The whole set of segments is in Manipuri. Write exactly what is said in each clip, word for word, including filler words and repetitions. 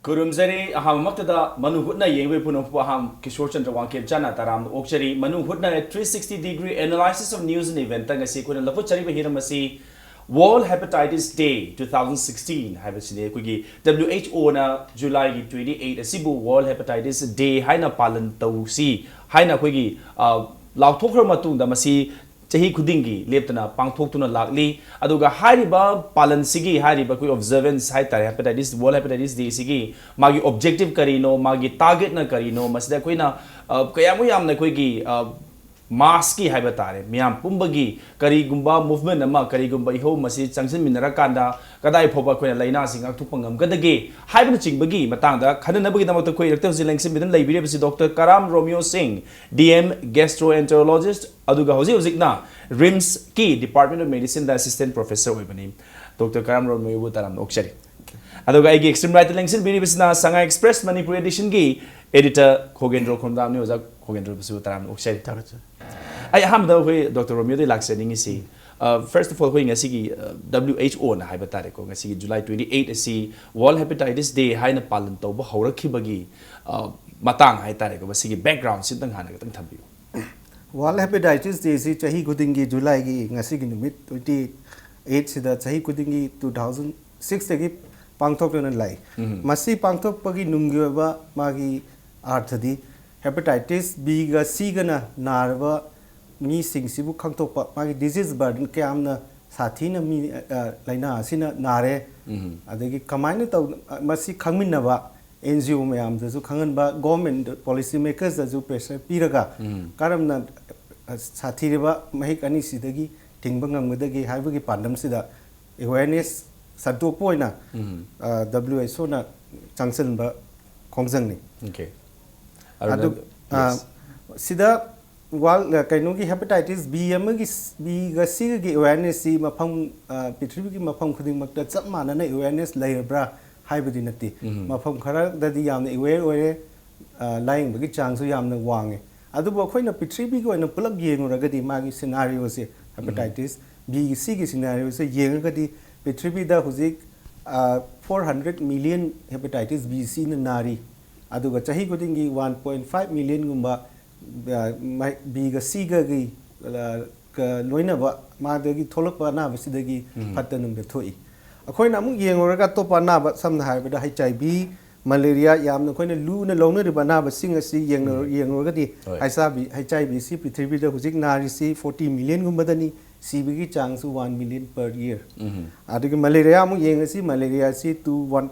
ꯈꯨꯔꯨꯝꯖꯔꯤ꯫ ꯑꯍꯥꯟꯕꯃꯛꯇꯗ ꯃꯅꯨ ꯍꯨꯠꯅ ꯌꯦꯡꯕ ꯄꯨꯝꯅꯃꯛꯄꯨ ꯑꯍꯥꯝ ꯀꯤꯁꯣꯔ ꯆꯟꯗ꯭ꯔ ꯋꯥꯡꯈꯦꯝꯆꯥꯅ ꯇꯔꯥꯝꯅ ꯑꯣꯛꯆꯔꯤ꯫ ꯃꯅꯨ ꯍꯨꯠꯅ three sixty degree analysis of news and event ꯉꯁꯤ ꯑꯩꯈꯣꯏꯅ ꯂꯧꯈꯠꯆꯔꯤꯕ ꯍꯤꯔꯝ ꯑꯁꯤ World Hepatitis Day two thousand sixteen ꯍꯥꯏꯕꯁꯤꯅꯤ꯫ ꯑꯩꯈꯣꯏꯒꯤ W H O ꯅ July ꯒꯤ twenty eight ꯑꯁꯤꯕꯨ World Hepatitis Day ꯍꯥꯏꯅ ꯄꯥꯂꯟ ꯇꯧꯁꯤ ꯍꯥꯏꯅ ꯑꯩꯈꯣꯏꯒꯤ, ꯑ, ꯂꯥꯎꯊꯣꯛꯈ꯭ꯔꯕ ꯃꯇꯨꯡꯗ ꯃꯁꯤ ꯆꯍꯤ ꯈꯨꯗꯤꯡꯒꯤ ꯂꯦꯞꯇꯅ ꯄꯥꯡꯊꯣꯛꯇꯨꯅ ꯂꯥꯛꯂꯤ꯫ ꯑꯗꯨꯒ ꯍꯥꯏꯔꯤꯕ ꯄꯥꯂꯟꯁꯤꯒꯤ, ꯍꯥꯏꯔꯤꯕ ꯑꯩꯈꯣꯏ observance ꯍꯥꯏ ꯇꯥꯔꯦ, Hepatitis, World Hepatitis Day ꯁꯤꯒꯤ ꯃꯥꯒꯤ objective ꯀꯔꯤꯅꯣ, ꯃꯥꯒꯤ target ꯅ ꯀꯔꯤꯅꯣ, ꯃꯁꯤꯗ ꯑꯩꯈꯣꯏꯅ, ꯑ, ꯀꯌꯥꯃꯨꯛ ꯌꯥꯝꯅ ꯑꯩꯈꯣꯏꯒꯤ, ꯑ, mass ꯀꯤ ꯍꯥꯏꯕ ꯇꯥꯔꯦ, ꯃꯤꯌꯥꯝ ꯄꯨꯝꯕꯒꯤ ꯀꯔꯤꯒꯨꯝꯕ movement ꯑꯃ, ꯀꯔꯤꯒꯨꯝꯕ ꯏꯍꯧ ꯑꯃ ꯆꯪꯁꯤꯟꯃꯤꯟꯅꯔꯀꯥꯟꯗ ꯀꯗꯥꯏ ꯐꯥꯎꯕ ꯑꯩꯈꯣꯏꯅ ꯂꯥꯏꯅꯥꯁꯤ ꯉꯥꯛꯊꯣꯛꯄ ꯉꯝꯒꯗꯒꯦ ꯍꯥꯏꯕꯅꯆꯤꯡꯕꯒꯤ ꯃꯇꯥꯡꯗ ꯈꯟꯅꯅꯕꯒꯤꯗꯃꯛꯇ ꯑꯩꯈꯣꯏ ꯏꯔꯛꯇ ꯍꯧꯖꯤꯛ ꯂꯦꯡꯁꯤꯟꯕꯤꯗꯨꯅ ꯂꯩꯕꯤꯔꯤꯕꯁꯤ Doctor ꯀꯔꯥꯝ ꯔꯣꯃꯤꯌꯣ ꯁꯤꯡ, D M Gastroenterologist, ꯑꯗꯨꯒ ꯍꯧꯖꯤꯛ ꯍꯧꯖꯤꯛꯅ RIMS ꯀꯤ Department of Medicine the Assistant Professor ꯑꯣꯏꯕꯅꯤ꯫ Doctor ꯀꯔꯥꯝ ꯔꯣꯃꯤꯌꯣꯕꯨ ꯇꯔꯥꯝꯅ ꯑꯣꯛꯆꯔꯤ꯫ ꯑꯗꯨꯒ ꯑꯩꯒꯤ extreme right ꯇ ꯂꯦꯡꯁꯤꯟꯕꯤꯔꯤꯕꯁꯤꯅ Sangai Express Manipuri edition ꯒꯤ editor ꯈꯣꯒꯦꯟꯗ꯭ꯔꯣ ꯈꯣꯝꯗꯥꯝꯅꯤ꯫ ꯑꯣꯖꯥ ꯈꯣꯒꯦꯟꯗ꯭ꯔꯣꯕꯨꯁꯨ ꯇꯔꯥꯝꯅ ꯑꯣꯛꯆꯔꯤ꯫ ꯊꯥꯒꯠꯆꯔꯤ꯫ ꯑꯩ ꯑꯍꯥꯟꯕꯗ ꯑꯩꯈꯣꯏ Doctor ꯔꯣꯃꯤꯌꯣꯗꯒꯤ ꯂꯥꯛꯆꯅꯤꯡꯉꯤꯁꯤ, ꯑ, first of all, ꯑꯩꯈꯣꯏ ꯉꯁꯤꯒꯤ, ꯑ, W H O ꯅ ꯍꯥꯏꯕ ꯇꯥꯔꯦꯀꯣ, ꯉꯁꯤꯒꯤ July twenty eight ꯑꯁꯤ World Hepatitis Day ꯍꯥꯏꯅ ꯄꯥꯂꯟ ꯇꯧꯕ ꯍꯧꯔꯛꯈꯤꯕꯒꯤ, ꯑ, ꯃꯇꯥꯡ ꯍꯥꯏ ꯇꯥꯔꯦꯀꯣ, ꯃꯁꯤꯒꯤ background ꯁꯤ ꯑꯝꯇꯪ ꯍꯥꯟꯅ ꯈꯤꯇꯪ ꯊꯝꯕꯤꯌꯨ꯫ World Hepatitis Day ꯁꯤ ꯆꯍꯤ ꯈꯨꯗꯤꯡꯒꯤ July ꯒꯤ ꯉꯁꯤꯒꯤ ꯅꯨꯃꯤꯠ twenty eight ꯁꯤꯗ ꯆꯍꯤ ꯈꯨꯗꯤꯡꯒꯤ two thousand six ꯇꯒꯤ ꯄꯥꯡꯊꯣꯛꯇꯨꯅ ꯂꯥꯛꯏ꯫ ꯎꯝ꯫ ꯃꯁꯤ ꯄꯥꯡꯊꯣꯛꯄꯒꯤ ꯅꯨꯡꯒꯤ ꯑꯣꯏꯕ ꯃꯥꯒꯤ ꯑꯥꯔꯊꯗꯤ Hepatitis B ꯒ C ꯒꯅ ꯅꯥꯔꯕ ꯃꯤꯁꯤꯡꯁꯤꯕꯨ ꯈꯪꯗꯣꯛꯄ, ꯃꯥꯒꯤ disease burden ꯀꯌꯥꯝꯅ ꯁꯥꯊꯤꯅ ꯃꯤ, ꯑ, ꯂꯥꯏꯅꯥ ꯑꯁꯤꯅ ꯅꯥꯔꯦ, ꯎꯝ꯫ ꯑꯗꯒꯤ ꯀꯃꯥꯏꯅ ꯇꯧ-, ꯃꯁꯤ ꯈꯪꯃꯤꯟꯅꯕ, N G O ꯃꯌꯥꯝꯗꯁꯨ ꯈꯪꯍꯟꯕ, government policy makers ꯇꯁꯨ pressure ꯄꯤꯔꯒ ꯎꯝ꯫ ꯀꯔꯝꯅ, ꯑ, ꯁꯥꯊꯤꯔꯤꯕ ꯃꯍꯤꯛ ꯑꯅꯤꯁꯤꯗꯒꯤ ꯊꯤꯡꯕ ꯉꯝꯒꯗꯒꯦ ꯍꯥꯏꯕꯒꯤ ꯄꯥꯟꯗꯝꯁꯤꯗ awareness ꯁꯟꯗꯣꯛꯄ ꯑꯣꯏꯅ, ꯎꯝ꯫ ꯑ, W H O ꯅ ꯆꯪꯁꯤꯟꯕ ꯈꯣꯡꯖꯪꯅꯤ꯫ Okay꯫ ꯑꯗꯨ, ꯑꯔꯨꯅ, ꯑ, yes꯫ ꯁꯤꯗ ꯋꯥꯔꯜ, ꯑ, ꯀꯩꯅꯣꯒꯤ Hepatitis B ꯑꯃꯒꯤ ꯁ-, B ꯒ C ꯒꯒꯤ awareness ꯁꯤ ꯃꯐꯝ, ꯑ, ꯄ꯭ꯔꯤꯊꯤꯕꯤꯒꯤ ꯃꯐꯝ ꯈꯨꯗꯤꯡꯃꯛꯇ ꯆꯞ ꯃꯥꯟꯅꯅ awareness ꯂꯩꯔꯕ꯭ꯔꯥ ꯍꯥꯏꯕꯗꯤ ꯅꯠꯇꯦ꯫ ꯎꯝ꯫ ꯃꯐꯝ ꯈꯔꯗꯗꯤ ꯌꯥꯝꯅ aware ꯑꯣꯏꯔꯦ, ꯑ, ꯂꯥꯏꯌꯦꯡꯕꯒꯤ ꯆꯥꯡꯁꯨ ꯌꯥꯝꯅ ꯋꯥꯡꯉꯦ꯫ ꯑꯗꯨꯕꯨ ꯑꯩꯈꯣꯏꯅ ꯄ꯭ꯔꯤꯊꯤꯕꯤꯒꯤ ꯑꯣꯏꯅ ꯄꯨꯂꯞ ꯌꯦꯡꯉꯨꯔꯒꯗꯤ ꯃꯥꯒꯤ scenario ꯁꯦ, ꯎꯝ꯫ Hepatitis B ꯒꯤ, C ꯒꯤ scenario ꯁꯦ ꯌꯦꯡꯉꯒꯗꯤ ꯄ꯭ꯔꯤꯊꯤꯕꯤꯗ ꯍꯧꯖꯤꯛ four hundred million hepatitis B ꯁꯤꯅ ꯅꯥꯔꯤ꯫ ꯑꯗꯨꯒ ꯆꯍꯤ ꯈꯨꯗꯤꯡꯒꯤ ꯋꯥꯟ ꯄꯣꯏꯟ ꯐꯥꯏꯚ ꯃꯤꯂꯤꯌꯟꯒꯨꯝꯕ ꯕꯤꯒ ꯁꯤꯒꯒꯤ ꯂꯣꯏꯅꯕ ꯃꯥꯗꯒꯤ ꯊꯣꯛꯂꯛꯄ ꯑꯅꯥꯕꯁꯤꯗꯒꯤ ꯐꯠꯇ ꯅꯨꯡꯗ ꯊꯣꯛꯏ꯫ ꯑꯩꯈꯣꯏꯅ ꯑꯃꯨꯛ ꯌꯦꯡꯉꯨꯔꯒ ꯑꯇꯣꯞꯄ ꯑꯅꯥꯕ, ꯁꯝꯅ ꯍꯥꯏꯔꯕꯗ ꯍꯩꯆ ꯑꯥꯏ ꯚꯤ, ꯃꯂꯦꯔꯤꯌꯥ, ꯌꯥꯝꯅ ꯑꯩꯈꯣꯏꯅ ꯂꯨꯅ ꯂꯧꯅꯔꯤꯕ ꯑꯅꯥꯕꯁꯤꯡ ꯑꯁꯤ ꯌꯦꯡꯅ- ꯌꯦꯡꯉꯨꯔꯒꯗꯤ, ꯍꯣꯏ꯫ ꯍꯩꯆ ꯑꯥꯏ ꯚꯤ, ꯍꯩꯆ ꯑꯥꯏ ꯚꯤꯁꯤ ꯄ꯭ꯔꯤꯊꯤꯕꯤꯗ ꯍꯧꯖꯤꯛ ꯅꯥꯔꯤꯁꯤ ꯐꯣꯔꯇꯤ ꯃꯤꯂꯤꯌꯟꯒꯨꯝꯕꯗꯅꯤ, ꯁꯤꯕꯒꯤ ꯆꯥꯡꯁꯨ ꯋꯥꯟ ꯃꯤꯂꯤꯌꯟ ꯄꯔ ꯏꯌꯔ꯫ ꯑꯗꯨꯒ ꯃꯂꯦꯔꯤꯌꯥ ꯑꯃꯨꯛ ꯌꯦꯡꯉꯁꯤ, ꯃꯂꯦꯔꯤꯌꯥꯁꯤ ꯇꯨ ꯋꯥꯟ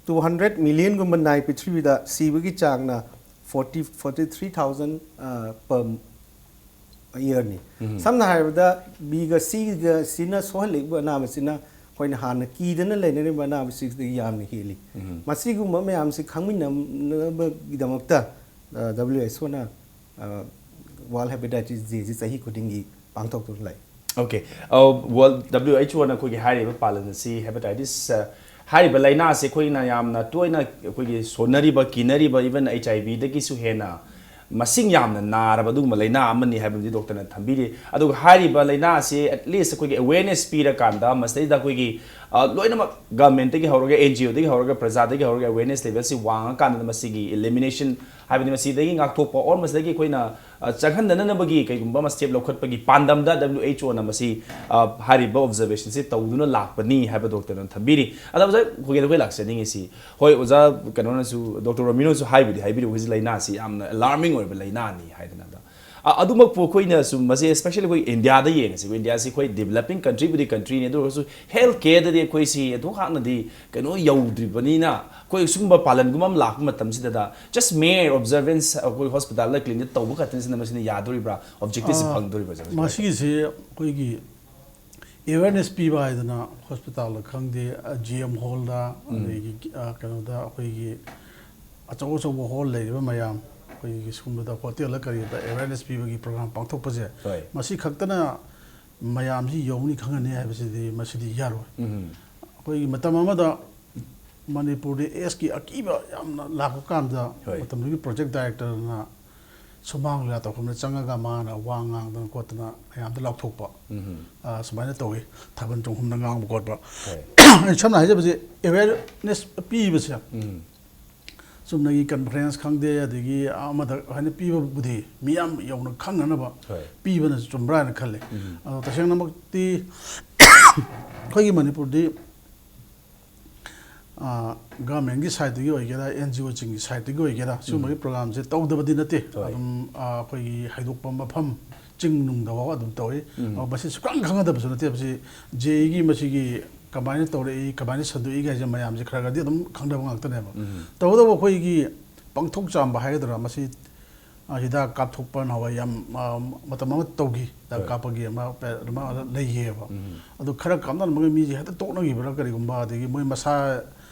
ꯇꯨ ꯍꯟꯗ꯭ꯔꯦꯠ ꯃꯤꯂꯤꯌꯟꯒꯨꯝꯕ ꯅꯥꯏ ꯄ꯭ꯔꯤꯊꯤꯕꯤꯗ, ꯁꯤꯕꯒꯤ ꯆꯥꯡꯅ forty, forty three thousand per ꯏꯌꯔꯅꯤ꯫ ꯁꯝꯅ ꯍꯥꯏꯔꯕꯗ, ꯕꯤꯒ ꯁꯤꯒ ꯁꯤꯅ ꯁꯣꯛꯍꯜꯂꯛꯏꯕ ꯑꯅꯥꯕꯁꯤꯅ ꯑꯩꯈꯣꯏꯅ ꯍꯥꯟꯅ ꯀꯤꯗꯅ ꯂꯩꯅꯔꯤꯕ ꯑꯅꯥꯕꯁꯤꯗꯒꯤ ꯌꯥꯝꯅ ꯍꯦꯜꯂꯤ꯫ ꯃꯁꯤꯒꯨꯝꯕ ꯃꯌꯥꯝꯁꯤ ꯈꯪꯃꯤꯟꯅꯅꯕꯒꯤꯗꯃꯛꯇ ꯗꯕ꯭ꯂꯤꯎ ꯑꯩꯆ ꯑꯣꯅ ꯋꯥꯔꯜ ꯍꯦꯄꯥꯇꯥꯏꯇꯤꯁ ꯗꯦꯁꯤ ꯆꯍꯤ ꯈꯨꯗꯤꯡꯒꯤ ꯄꯥꯡꯊꯣꯛꯇꯨꯅ ꯂꯩ꯫ ꯑꯣꯀꯦ꯫ ꯋꯥꯔꯜ, ꯗꯕ꯭ꯂꯤꯎ ꯑꯩꯆ ꯑꯣꯅ ꯑꯩꯈꯣꯏꯒꯤ ꯍꯥꯏꯔꯤꯕ ꯄꯥꯂꯟ ꯑꯁꯤ ꯍꯦꯄꯥꯇꯥꯏꯇꯤꯁ, ꯑ, ꯍꯥꯏꯔꯤꯕ ꯂꯥꯏꯅꯥ ꯑꯁꯤ ꯑꯩꯈꯣꯏꯅ ꯌꯥꯝꯅ ꯇꯣꯏꯅ ꯑꯩꯈꯣꯏꯒꯤ ꯁꯣꯟꯅꯔꯤꯕ, ꯀꯤꯅꯔꯤꯕ, ꯏꯚꯟ ꯑꯩꯆ ꯑꯥꯏ ꯚꯤꯗꯒꯤꯁꯨ ꯍꯦꯟꯅ ꯃꯁꯤꯡ ꯌꯥꯝꯅ ꯅꯥꯔꯕ ꯑꯗꯨꯒꯨꯝꯕ ꯂꯥꯏꯅꯥ ꯑꯃꯅꯤ ꯍꯥꯏꯕꯗꯤ ꯗꯣꯛꯇꯔꯅ ꯊꯝꯕꯤꯔꯤ꯫ ꯑꯗꯨꯒ ꯍꯥꯏꯔꯤꯕ ꯂꯥꯏꯅꯥ ꯑꯁꯤ ꯑꯦꯠꯂꯤꯁ ꯑꯩꯈꯣꯏꯒꯤ ꯑꯋꯦꯔꯅꯦꯁ ꯄꯤꯔꯀꯥꯟꯗ, ꯃꯁꯤꯗꯩꯗ ꯑꯩꯈꯣꯏꯒꯤ, ꯑ, ꯂꯣꯏꯅꯃꯛ ꯒꯃꯦꯟꯠꯇꯒꯤ ꯍꯧꯔꯒ, ꯑꯦꯟ ꯖꯤ ꯑꯣꯗꯒꯤ ꯍꯧꯔꯒ, ꯄ꯭ꯔꯖꯥꯗꯒꯤ ꯍꯧꯔꯒ ꯑꯋꯦꯔꯅꯦꯁ ꯂꯦꯚꯦꯜꯁꯤ ꯋꯥꯡꯉꯀꯥꯟꯗ ꯃꯁꯤꯒꯤ ꯏꯂꯤꯃꯤꯅꯦꯁꯟ, ꯍꯥꯏꯕꯗꯤ ꯃꯁꯤꯗꯒꯤ ꯉꯥꯛꯊꯣꯛꯄ, ꯑꯣꯔ ꯃꯁꯤꯗꯒꯤ ꯑꯩꯈꯣꯏꯅ, ꯑ, ꯆꯪꯍꯟꯗꯅꯕꯒꯤ ꯀꯩꯒꯨꯝꯕ ꯑꯃ ꯁ꯭ꯇꯦꯞ ꯂꯧꯈꯠꯄꯒꯤ ꯄꯥꯟꯗꯝꯗ ꯗꯕ꯭ꯂꯤꯎ ꯑꯩꯆ ꯑꯣꯅ ꯃꯁꯤ, ꯑ, ꯍꯥꯏꯔꯤꯕ ꯑꯣꯕꯖꯔꯕꯦꯁꯟꯁꯤ ꯇꯧꯗꯨꯅ ꯂꯥꯛꯄꯅꯤ ꯍꯥꯏꯕ ꯗꯣꯛꯇꯔꯅ ꯊꯝꯕꯤꯔꯤ꯫ ꯑꯗ ꯑꯣꯖꯥ, ꯑꯩꯈꯣꯏꯒꯤ ꯑꯩꯈꯣꯏ ꯂꯥꯛꯆꯅꯤꯡꯉꯤꯁꯤ, ꯍꯣꯏ, ꯑꯣꯖꯥ ꯀꯩꯅꯣꯅꯁꯨ, ꯗꯣꯛꯇꯔ ꯔꯣꯃꯤꯅꯣꯁꯨ ꯍꯥꯏꯕꯨꯗꯤ ꯍꯥꯏꯕꯤꯔꯤ, ꯍꯧꯖꯤꯛ ꯂꯥꯏꯅꯥꯁꯤ ꯌꯥꯝꯅ ꯑꯦꯂꯥꯔꯃꯤꯡ ꯑꯣꯏꯕ ꯂꯥꯏꯅꯥꯅꯤ ꯍꯥꯏꯗꯅ꯫ ꯑꯗ, ꯑ, ꯑꯗꯨꯃꯛꯄꯨ ꯑꯩꯈꯣꯏꯅꯁꯨ ꯃꯁꯤ, especially ꯑꯩꯈꯣꯏ ꯏꯟꯗꯤꯌꯥꯗ ꯌꯦꯡꯉꯁꯤ, ꯑꯩꯈꯣꯏ ꯏꯟꯗꯤꯌꯥꯁꯤ ꯑꯩꯈꯣꯏ ꯗꯤꯕꯂꯞꯄꯤꯡ ꯀꯟꯇ꯭ꯔꯤꯕꯨꯗꯤ ꯀꯟꯇ꯭ꯔꯤꯅꯤ, ꯑꯗꯨ ꯑꯣꯏꯔꯒꯁꯨ ꯍꯦꯜꯊ ꯀꯦꯌꯔꯗꯗꯤ ꯑꯩꯈꯣꯏꯁꯤ ꯑꯗꯨꯛ ꯍꯥꯛꯅꯗꯤ ꯀꯩꯅꯣ ꯌꯧꯗ꯭ꯔꯤꯕꯅꯤꯅ, ꯑꯩꯈꯣꯏ ꯁꯤꯒꯨꯝꯕ ꯄꯥꯂꯟꯒꯨꯝꯕ ꯑꯃ ꯂꯥꯛꯄ ꯃꯇꯝꯁꯤꯗ, just mere observance ꯑꯩꯈꯣꯏ ꯍꯣꯁꯄꯤꯇꯥꯜꯗ, ꯀ꯭ꯂꯤꯅꯤꯛꯇ ꯇꯧꯕ ꯈꯛꯇꯪꯁꯤꯅ ꯃꯁꯤꯅ ꯌꯥꯗꯣꯔꯤꯕ꯭ꯔꯥ? ꯑꯣꯕꯖꯦꯛꯇꯤꯚꯁꯤ ꯑꯥ, ꯐꯪꯗꯣꯔꯤꯕ꯭ꯔꯥ, ꯁꯥꯔ? ꯃꯁꯤꯒꯤꯁꯤ ꯑꯩꯈꯣꯏꯒꯤ ꯑꯦꯋꯦꯔꯅꯦꯁ ꯄꯤꯕ ꯍꯥꯏꯗꯅ ꯍꯣꯁꯄꯤꯇꯥꯜꯗ ꯈꯪꯗꯦ, ꯖꯤ ꯑꯦꯝ ꯍꯣꯜꯗ, ꯑꯗꯒꯤ, ꯑ, ꯀꯩꯅꯣꯗ, ꯑꯩꯈꯣꯏꯒꯤ ꯑꯆꯧ ꯑꯆꯧꯕ ꯍꯣꯜ ꯂꯩꯔꯤꯕ ꯃꯌꯥꯝ, ꯑꯩꯈꯣꯏꯒꯤ ꯁꯤꯒꯨꯝꯕꯗ, ꯍꯣꯇꯦꯜꯗ ꯀꯔꯤꯗ ꯑꯦꯋꯦꯔꯅꯦꯁ ꯄꯤꯕꯒꯤ ꯄ꯭ꯔꯣꯒ꯭ꯔꯥꯝ ꯄꯥꯡꯊꯣꯛꯄꯁꯦ, ꯍꯣꯏ꯫ ꯃꯁꯤ ꯈꯛꯇꯅ ꯃꯌꯥꯝꯁꯤ ꯌꯧꯅꯤ ꯈꯪꯍꯟꯅꯤ ꯍꯥꯏꯕꯁꯤꯗꯤ ꯃꯁꯤꯗꯤ ꯌꯥꯔꯣꯏ꯫ ꯎꯝ꯫ ꯑꯩꯈꯣꯏꯒꯤ ꯃꯇꯝ ꯑꯃꯗ ꯃꯅꯤꯄꯨꯔꯗ ꯑꯦꯁꯀꯤ ꯑꯀꯤꯕ ꯌꯥꯝꯅ ꯂꯥꯛꯄ ꯀꯥꯟꯗ, ꯍꯣꯏ꯫ ꯃꯇꯝꯗꯨꯒꯤ ꯄ꯭ꯔꯣꯖꯦꯛ ꯗꯥꯏꯔꯦꯛꯇꯔꯅ ꯁꯨꯃꯥꯡ ꯂꯤꯂꯥ ꯇꯧꯐꯝꯗ ꯆꯪꯉꯒ ꯃꯥꯅ ꯋꯥ ꯉꯥꯡꯗꯅ ꯈꯣꯠꯇꯅ ꯃꯌꯥꯝꯗ ꯂꯥꯎꯊꯣꯛꯄ꯫ ꯎꯝ꯫ ꯑ, ꯁꯨꯃꯥꯏꯅ ꯇꯧꯏ꯫ ꯊꯥꯕꯜ ꯆꯣꯡꯐꯝꯗ ꯉꯥꯡꯕ ꯈꯣꯠꯄ꯫ ꯍꯣꯏ꯫ ꯑꯩ ꯁꯝꯅ ꯍꯥꯏꯖꯕꯁꯦ, ꯑꯦꯋꯦꯌꯔꯅꯦꯁ ꯄꯤꯕꯁꯦ, ꯎꯝ꯫ ꯆꯨꯝꯅꯒꯤ ꯀꯟꯐ꯭ꯔꯦꯟꯁ ꯈꯪꯗꯦ, ꯑꯗꯒꯤ ꯑꯃꯗ ꯍꯥꯏꯅ ꯄꯤꯕꯕꯨꯗꯤ ꯃꯤꯌꯥꯝ ꯌꯧꯅ ꯈꯪꯅꯅꯕ ꯍꯣꯏ꯫ ꯄꯤꯕꯅ ꯆꯨꯝꯕ꯭ꯔꯥ ꯍꯥꯏꯅ ꯈꯜꯂꯦ꯫ ꯎꯝ꯫ ꯑꯗꯣ ꯇꯁꯦꯡꯅꯃꯛꯇꯤ ꯑꯩꯈꯣꯏꯒꯤ ꯃꯅꯤꯄꯨꯔꯗꯤ, ꯑ, ꯒꯚꯔꯟꯃꯦꯟꯒꯤ ꯁꯥꯏꯠꯇꯒꯤ ꯑꯣꯏꯒꯦꯔꯥ, ꯑꯦꯟ ꯖꯤ ꯑꯣꯁꯤꯡꯒꯤ ꯁꯥꯏꯠꯇꯒꯤ ꯑꯣꯏꯒꯦꯔꯥ, ꯁꯤꯒꯨꯝꯕꯒꯤ ꯄ꯭ꯔꯣꯒ꯭ꯔꯥꯝꯁꯦ ꯇꯧꯗꯕꯗꯤ ꯅꯠꯇꯦ꯫ ꯍꯣꯏ꯫ ꯑꯗꯨꯝ, ꯑ, ꯑꯩꯈꯣꯏꯒꯤ ꯍꯥꯏꯗꯣꯛꯄ ꯃꯐꯝ, ꯆꯤꯡ ꯅꯨꯡꯗꯐꯥꯎ ꯑꯗꯨꯝ ꯇꯧꯏ꯫ ꯎꯝ꯫ ꯑ, ꯃꯁꯤ ꯁꯨꯛꯈꯪ ꯈꯪꯒꯗꯕꯁꯨ ꯅꯠꯇꯦ꯫ ꯃꯁꯤ ꯖꯦ ꯏꯒꯤ ꯃꯁꯤꯒꯤ ꯀꯃꯥꯏꯅ ꯇꯧꯔꯛꯏ, ꯀꯃꯥꯏꯅ ꯁꯟꯗꯣꯛꯏ ꯍꯥꯏꯁꯦ ꯃꯌꯥꯝꯁꯦ ꯈꯔ ꯈꯔꯗꯤ ꯑꯗꯨꯝ ꯈꯪꯅꯕ ꯉꯥꯛꯇꯅꯦꯕ꯫ ꯎꯝ꯫ ꯇꯧꯕꯇꯕꯨ ꯑꯩꯈꯣꯏꯒꯤ ꯄꯥꯡꯊꯣꯛ ꯆꯥꯝꯕ ꯍꯥꯏꯒꯗ꯭ꯔꯥ, ꯃꯁꯤ, ꯑ, ꯍꯤꯗꯥꯛ ꯀꯥꯞꯊꯣꯛꯄ ꯅꯍꯥꯟꯋꯥꯏ ꯌꯥꯝ, ꯑ, ꯃꯇꯝ ꯑꯃ ꯇꯧꯈꯤ꯫ ꯍꯤꯗꯥꯛ ꯍꯣꯏ꯫ ꯀꯥꯞꯄꯒꯤ ꯑꯃ, ꯑꯃ ꯂꯩꯈꯤꯑꯕ꯫ ꯎꯝ꯫ ꯑꯗꯨ ꯈꯔ ꯀꯥꯞꯅꯔꯝꯃꯒ ꯃꯤꯁꯦ ꯍꯦꯛꯇ ꯇꯣꯛꯅꯈꯤꯕ꯭ꯔꯥ ꯀꯔꯤꯒꯨꯝꯕ, ꯑꯗꯒꯤ ꯃꯣꯏ ꯃꯁꯥ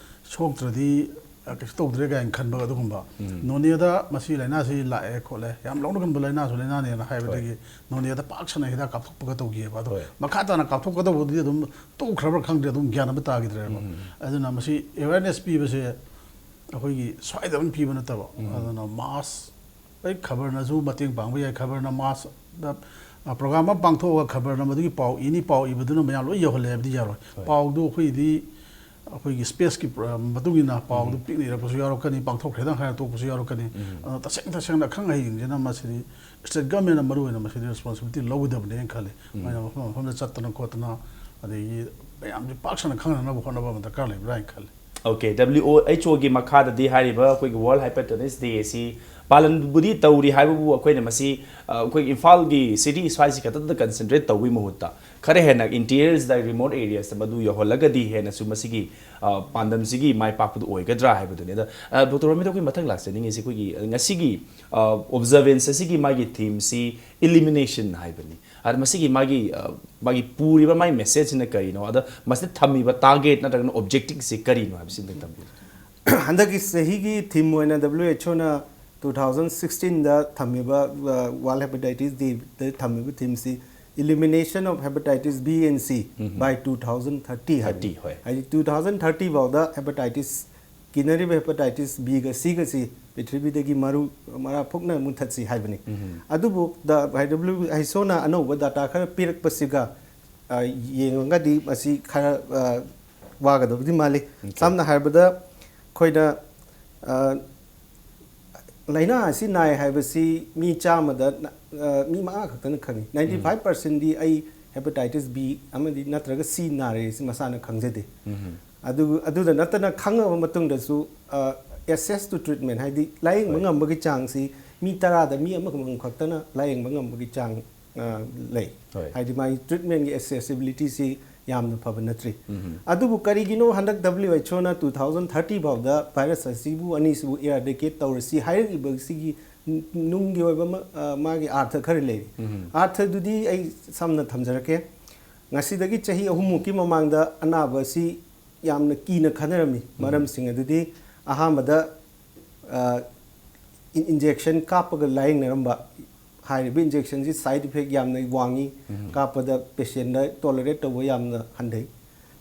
ꯁꯣꯛꯇ꯭ꯔꯗꯤ, ꯑ, ꯀꯩꯁꯨ ꯇꯧꯗ꯭ꯔꯦ ꯀꯥꯏꯅ ꯈꯟꯕ ꯑꯗꯨꯒꯨꯝꯕ꯫ ꯎꯝ꯫ ꯅꯣꯅꯦꯗ ꯃꯁꯤ ꯂꯥꯏꯅꯥꯁꯤ ꯂꯥꯛꯑꯦ ꯈꯣꯠꯂꯦ, ꯌꯥꯝ ꯂꯧꯅꯒꯟꯕ ꯂꯥꯏꯅꯥꯁꯨ ꯂꯥꯏꯅꯥꯅꯦꯅ ꯍꯥꯏꯕꯗꯒꯤ ꯅꯣꯅꯦꯗ ꯄꯥꯛ ꯁꯟꯅ ꯍꯤꯗꯥꯛ ꯀꯥꯞꯊꯣꯛꯄꯒ ꯇꯧꯈꯤꯑꯕ꯫ ꯑꯗꯣ ꯍꯣꯏ꯫ ꯃꯈꯥ ꯇꯥꯅ ꯀꯥꯞꯊꯣꯛꯀꯗꯧꯕꯗꯨꯗꯤ ꯑꯗꯨꯝ ꯇꯣꯛꯈ꯭ꯔꯕ꯭ꯔꯥ ꯈꯪꯗ꯭ꯔꯦ, ꯑꯗꯨꯝ ꯒ꯭ꯌꯥꯟ ꯑꯃ ꯇꯥꯈꯤꯗ꯭ꯔꯦꯕ꯫ ꯎꯝ꯫ ꯑꯗꯨꯅ ꯃꯁꯤ ꯑꯦꯋꯦꯌꯔꯅꯦꯁ ꯄꯤꯕꯁꯦ ꯑꯩꯈꯣꯏꯒꯤ ꯁ꯭ꯋꯥꯏꯗ ꯑꯗꯨꯝ ꯄꯤꯕ ꯅꯠꯇꯕ, ꯎꯝ꯫ ꯑꯗꯨꯅ ꯃꯥꯁ, ꯑꯩ ꯈꯕꯔꯅꯁꯨ ꯃꯇꯦꯡ ꯄꯥꯡꯕ ꯌꯥꯏ꯫ ꯈꯕꯔꯅ ꯃꯥꯁꯇ, ꯑ, ꯄ꯭ꯔꯣꯒ꯭ꯔꯥꯝ ꯑꯃ ꯄꯥꯡꯊꯣꯛꯑꯒ ꯈꯕꯔꯅ ꯃꯗꯨꯒꯤ ꯄꯥꯎ ꯏꯅꯤ, ꯄꯥꯎ ꯏꯕꯗꯨꯅ ꯃꯌꯥꯝ ꯂꯣꯏ ꯌꯧꯍꯜꯂꯦ ꯍꯥꯏꯕꯗꯤ ꯌꯥꯔꯣꯏ꯫ ꯍꯣꯏ꯫ ꯄꯥꯎꯗꯨ ꯑꯩꯈꯣꯏꯗꯤ ꯑꯩꯈꯣꯏꯒꯤ ꯁ꯭ꯄꯦꯁꯀꯤ ꯄ꯭ꯔ-, ꯃꯇꯨꯡ ꯏꯟꯅ ꯄꯥꯎꯗꯨ ꯎꯝ꯫ ꯄꯤꯛꯅ ꯏꯔꯛꯄꯁꯨ ꯌꯥꯎꯔꯛꯀꯅꯤ, ꯄꯥꯡꯊꯣꯛꯈ꯭ꯔꯦꯗꯪ ꯍꯥꯏꯔ ꯇꯣꯛꯄꯁꯨ ꯌꯥꯎꯔꯛꯀꯅꯤ꯫ ꯎꯝ꯫ ꯑꯗꯨꯅ ꯇꯁꯦꯡ ꯇꯁꯦꯡꯅ ꯑꯈꯪ ꯑꯍꯩꯁꯤꯡꯁꯤꯅ ꯃꯁꯤꯗꯤ ꯁ꯭ꯇꯦꯠ ꯒꯚꯔꯟꯃꯦꯟꯅ ꯃꯔꯨ ꯑꯣꯏꯅ ꯃꯁꯤꯗꯤ ꯔꯦꯁꯄꯣꯟꯁꯤꯕꯤꯂꯤꯇꯤ ꯂꯧꯒꯗꯕꯅꯦꯅ ꯈꯜꯂꯤ꯫ ꯎꯝ꯫ ꯃꯣꯏꯅ ꯃꯐꯝ ꯃꯐꯝꯗ ꯆꯠꯇꯅ ꯈꯣꯠꯇꯅ, ꯑꯗꯒꯤ ꯃꯌꯥꯝꯁꯦ ꯄꯥꯛ ꯁꯟꯅ ꯈꯪꯅꯅꯕ ꯍꯣꯠꯅꯕ ꯑꯃ ꯗꯔꯀꯥꯔ ꯂꯩꯕ꯭ꯔꯥ ꯍꯥꯏꯅ ꯈꯜꯂꯤ꯫ OK, W H O ꯒꯤ ꯃꯈꯥꯗꯗꯤ ꯍꯥꯏꯔꯤꯕ ꯑꯩꯈꯣꯏꯒꯤ World Hepatitis Day ꯑꯁꯤ ꯄꯥꯂꯟꯕꯨꯗꯤ ꯇꯧꯔꯤ ꯍꯥꯏꯕꯕꯨ, ꯑꯩꯈꯣꯏꯅ ꯃꯁꯤ, ꯑ, ꯑꯩꯈꯣꯏꯒꯤ ꯏꯝꯐꯥꯜꯒꯤ ꯁꯤꯇꯤ ꯁ꯭ꯋꯥꯏꯁꯤ ꯈꯛꯇꯗ ꯀꯟꯁꯦꯟꯇ꯭ꯔꯦꯠ ꯇꯧꯕꯒꯤ ꯃꯍꯨꯠꯇ, ꯈꯔ ꯍꯦꯟꯅ ꯏꯟꯇꯤꯔꯤꯌꯔꯁꯗ, ꯔꯤꯃꯣꯠ ꯑꯦꯔꯤꯌꯥꯁꯇ ꯃꯗꯨ ꯌꯧꯍꯜꯂꯒꯗꯤ ꯍꯦꯟꯅꯁꯨ ꯃꯁꯤꯒꯤ, ꯑ, ꯄꯥꯟꯗꯝꯁꯤꯒꯤ ꯃꯥꯏ ꯄꯥꯛꯄꯗꯨ ꯑꯣꯏꯒꯗ꯭ꯔꯥ ꯍꯥꯏꯕꯗꯨꯅꯤ꯫ ꯑꯗ, ꯑ, ꯗꯣꯛꯇꯔ ꯔꯣꯃꯤꯇꯥ, ꯑꯩꯈꯣꯏ ꯃꯊꯪ ꯂꯥꯛꯆꯅꯤꯡꯉꯤꯁꯤ ꯑꯩꯈꯣꯏꯒꯤ, ꯑ, ꯉꯁꯤꯒꯤ, ꯑ, ꯑꯣꯕꯖꯔꯕꯦꯟꯁ ꯑꯁꯤꯒꯤ ꯃꯥꯒꯤ ꯊꯤꯝꯁꯤ ꯏꯂꯤꯃꯤꯅꯦꯁꯟ ꯍꯥꯏꯕꯅꯤ꯫ ꯑꯗ ꯃꯁꯤꯒꯤ ꯃꯥꯒꯤ, ꯑ, ꯃꯥꯒꯤ ꯄꯨꯔꯤꯕ ꯃꯥꯒꯤ ꯃꯦꯁꯦꯖꯁꯤꯅ ꯀꯔꯤꯅꯣ? ꯑꯗ ꯃꯁꯤꯗ ꯊꯝꯃꯤꯕ ꯇꯥꯔꯒꯦꯠ ꯅꯠꯇ꯭ꯔꯒꯅ ꯑꯣꯕꯖꯦꯛꯇꯤꯚꯁꯤ ꯀꯔꯤꯅꯣ ꯍꯥꯏꯕꯁꯤ ꯑꯝꯇꯪ ꯊꯝꯕꯤꯌꯨ꯫ ꯍꯟꯗꯛꯀꯤ ꯆꯍꯤꯒꯤ ꯊꯤꯝ ꯑꯣꯏꯅ W H O ꯅ two thousand sixteen ꯗ ꯊꯝꯃꯤꯕ, ꯑ, World Hepatitis Day the ꯊꯝꯃꯤꯕ ꯊꯤꯝꯁꯤ Elimination of Hepatitis B and C um. by two thousand thirty ꯍꯥꯏꯕꯅꯤ꯫ Thirty, ꯍꯣꯏ꯫ ꯍꯥꯏꯗꯤ two thousand thirty ꯐꯥꯎꯗ ꯍꯦꯄꯥꯇꯥꯏꯇꯤꯁ, ꯀꯤꯅꯔꯤꯕ ꯍꯦꯄꯥꯇꯥꯏꯇꯤꯁ ꯕꯤꯒ ꯁꯤꯒꯁꯤ ꯄ꯭ꯔꯤꯊꯤꯕꯤꯗꯒꯤ ꯃꯔꯨ ꯃꯔꯥ ꯐꯨꯛꯅ ꯃꯨꯟꯊꯠꯁꯤ ꯍꯥꯏꯕꯅꯤ꯫ ꯑꯗꯨꯕꯨ ꯗ ꯍꯩꯁꯣꯅ ꯑꯅꯧꯕ ꯗꯥꯇꯥ ꯈꯔ ꯄꯤꯔꯛꯄꯁꯤꯒ ꯑ, ꯌꯦꯡꯉꯒꯗꯤ ꯃꯁꯤ ꯈꯔ ꯑ, ꯋꯥꯒꯗꯕꯗꯤ ꯃꯥꯜꯂꯤ꯫ ꯁꯝꯅ ꯍꯥꯏꯔꯕꯗ ꯑꯩꯈꯣꯏꯅ ꯑ, ꯂꯥꯏꯅꯥ ꯑꯁꯤ ꯅꯥꯏ ꯍꯥꯏꯕꯁꯤ ꯃꯤ ꯆꯥꯝꯃꯗ ꯅ- ꯑ, ꯃꯤ ꯃꯉꯥ ꯈꯛꯇꯅ ꯈꯪꯉꯤ꯫ ꯅꯥꯏꯟꯇꯤ ꯐꯥꯏꯚ ꯄꯥꯔꯁꯦꯟꯗꯤ ꯑꯩ ꯍꯦꯄꯥꯇꯥꯏꯇꯤꯁ ꯕꯤ ꯑꯃꯗꯤ ꯅꯠꯇ꯭ꯔꯒ ꯁꯤ ꯅꯥꯔꯦ ꯁꯤ ꯃꯁꯥꯅ ꯈꯪꯖꯗꯦ꯫ ꯑꯗꯨ ꯑꯗꯨꯗ ꯅꯠꯇꯅ ꯈꯪꯉꯕ ꯃꯇꯨꯡꯗꯁꯨ ꯑꯦꯛꯁꯦꯁ ꯇꯨ ꯇ꯭ꯔꯤꯠꯃꯦꯟ ꯍꯥꯏꯗꯤ ꯂꯥꯌꯦꯡꯕ ꯍꯣꯏ꯫ ꯉꯝꯕꯒꯤ ꯆꯥꯡꯁꯤ ꯃꯤ ꯇꯔꯥꯗ ꯃꯤ ꯑꯃꯈꯛꯇꯪ ꯈꯛꯇꯅ ꯂꯥꯌꯦꯡꯕ ꯉꯝꯕꯒꯤ ꯆꯥꯡ ꯑ, ꯂꯩ꯫ ꯍꯣꯏ꯫ ꯍꯥꯏꯗꯤ ꯃꯥꯒꯤ ꯇ꯭ꯔꯤꯠꯃꯦꯟꯒꯤ ꯑꯦꯛꯁꯦꯁꯤꯕꯤꯂꯤꯇꯤꯁꯤ ꯌꯥꯝꯅ ꯐꯕ ꯅꯠꯇ꯭ꯔꯤ꯫ ꯑꯗꯨꯕꯨ ꯀꯔꯤꯒꯤꯅꯣ ꯍꯟꯗꯛ ꯗꯕ꯭ꯂꯤꯎ ꯑꯩꯆ ꯑꯣꯅ ꯇꯨ ꯊꯥꯎꯖꯟ ꯊꯥꯔꯇꯤ ꯐꯥꯎꯗ ꯚꯥꯏꯔꯁ ꯑꯁꯤꯕꯨ ꯑꯅꯤꯁꯤꯕꯨ ꯏꯔꯥꯗꯤꯀꯦꯠ ꯇꯧꯔꯁꯤ ꯍꯥꯏꯔꯛꯏꯕꯁꯤꯒꯤ ꯅꯨꯡꯒꯤ ꯑꯣꯏꯕ ꯃ- ꯑ, ꯃꯥꯒꯤ ꯑꯥꯔꯊ ꯈꯔ ꯂꯩꯔꯤ꯫ ꯑꯥꯔꯊꯗꯨꯗꯤ ꯑꯩ ꯁꯝꯅ ꯊꯝꯖꯔꯛꯀꯦ꯫ ꯉꯁꯤꯗꯒꯤ ꯆꯍꯤ ꯑꯍꯨꯝꯃꯨꯛꯀꯤ ꯃꯃꯥꯡꯗ ꯑꯅꯥꯕ ꯑꯁꯤ ꯌꯥꯝꯅ ꯀꯤꯅ ꯈꯟꯅꯔꯝꯃꯤ꯫ ꯃꯔꯝꯁꯤꯡ ꯑꯗꯨꯗꯤ ꯑꯍꯥꯟꯕꯗ ꯑ, ꯏꯟ- ꯏꯟꯖꯦꯛꯁꯟ ꯀꯥꯞꯄꯒ ꯂꯥꯌꯦꯡꯅꯔꯝꯕ꯫ ꯍꯥꯏꯔꯤꯕ ꯏꯟꯖꯦꯛꯁꯟꯁꯤ ꯁꯥꯏꯠ ꯏꯐꯦꯛ ꯌꯥꯝꯅ ꯋꯥꯡꯉꯤ꯫ ꯀꯥꯞꯄꯗ ꯄꯦꯁꯦꯟꯗ ꯇꯣꯂꯔꯦꯠ ꯇꯧꯕ ꯌꯥꯝꯅ ꯍꯟꯊꯩ꯫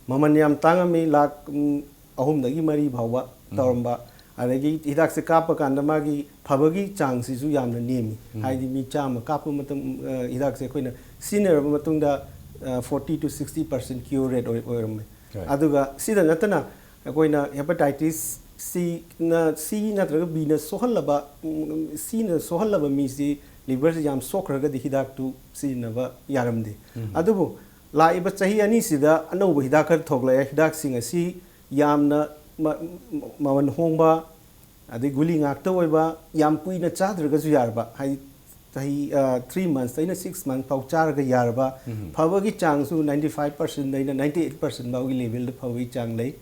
ꯃꯃꯜ ꯌꯥꯝ ꯇꯥꯡꯉꯝꯃꯤ, ꯂꯥꯛ ꯎꯝ, ꯑꯍꯨꯝꯗꯒꯤ ꯃꯔꯤ ꯐꯥꯎꯕ ꯇꯧꯔꯝꯕ꯫ ꯑꯗꯒꯤ ꯍꯤꯗꯥꯛꯁꯦ ꯀꯥꯞꯄ ꯀꯥꯟꯗ ꯃꯥꯒꯤ ꯐꯕꯒꯤ ꯆꯥꯡꯁꯤꯁꯨ ꯌꯥꯝꯅ ꯅꯦꯝꯃꯤ꯫ ꯍꯥꯏꯗꯤ ꯃꯤ ꯆꯥꯝꯃ ꯀꯥꯞꯄ ꯃꯇꯝ ꯑ, ꯍꯤꯗꯥꯛꯁꯦ ꯑꯩꯈꯣꯏꯅ ꯁꯤꯖꯤꯟꯅꯔꯕ ꯃꯇꯨꯡꯗ forty to sixty percent cure rate ꯑꯣꯏꯔꯝꯃꯤ꯫ ꯍꯣꯏ꯫ ꯑꯗꯨꯒ ꯁꯤꯗ ꯅꯠꯇꯅ ꯑꯩꯈꯣꯏꯅ ꯍꯦꯄꯥꯇꯥꯏꯇꯤꯁ ꯁꯤꯅ ꯁꯤ ꯅꯠꯇ꯭ꯔꯒ ꯕꯤꯅ ꯁꯣꯛꯍꯜꯂꯕ ꯎꯝ, ꯁꯤꯅ ꯁꯣꯛꯍꯜꯂꯕ ꯃꯤꯁꯤ ꯂꯤꯚꯔꯁꯤ ꯌꯥꯝ ꯁꯣꯛꯈ꯭ꯔꯒꯗꯤ ꯍꯤꯗꯥꯛꯇꯨ ꯁꯤꯖꯤꯟꯅꯕ ꯌꯥꯔꯝꯗꯦ꯫ ꯑꯗꯨꯕꯨ ꯂꯥꯛꯏꯕ ꯆꯍꯤ ꯑꯅꯤꯁꯤꯗ ꯑꯅꯧꯕ ꯍꯤꯗꯥꯛ ꯈꯔ ꯊꯣꯛꯂꯛꯑꯦ꯫ ꯍꯤꯗꯥꯛꯁꯤꯡ ꯑꯁꯤ ꯌꯥꯝꯅ ꯃ- ꯃꯃꯜ ꯍꯣꯡꯕ, ꯑꯗꯩ ꯒꯨꯂꯤ ꯉꯥꯛꯇ ꯑꯣꯏꯕ, ꯌꯥꯝ ꯀꯨꯏꯅ ꯆꯥꯗ꯭ꯔꯒꯁꯨ ꯌꯥꯔꯕ, ꯍꯥꯏꯗꯤ ꯆꯍꯤ ꯊ꯭ꯔꯤ ꯃꯟꯁꯇꯩꯅ ꯁꯤꯛꯁ ꯃꯟꯁ ꯐꯥꯎ ꯆꯥꯔꯒ ꯌꯥꯔꯕ, ꯐꯕꯒꯤ ꯆꯥꯡꯁꯨ ꯅꯥꯏꯟꯇꯤ ꯐꯥꯏꯚ ꯄꯥꯔꯁꯦꯟꯗꯩꯅ ꯅꯥꯏꯟꯇꯤ ꯑꯩꯠ ꯄꯥꯔꯁꯦꯟ ꯐꯥꯎꯒꯤ ꯂꯦꯚꯦꯜꯗ ꯐꯕꯒꯤ ꯆꯥꯡ ꯂꯩ꯫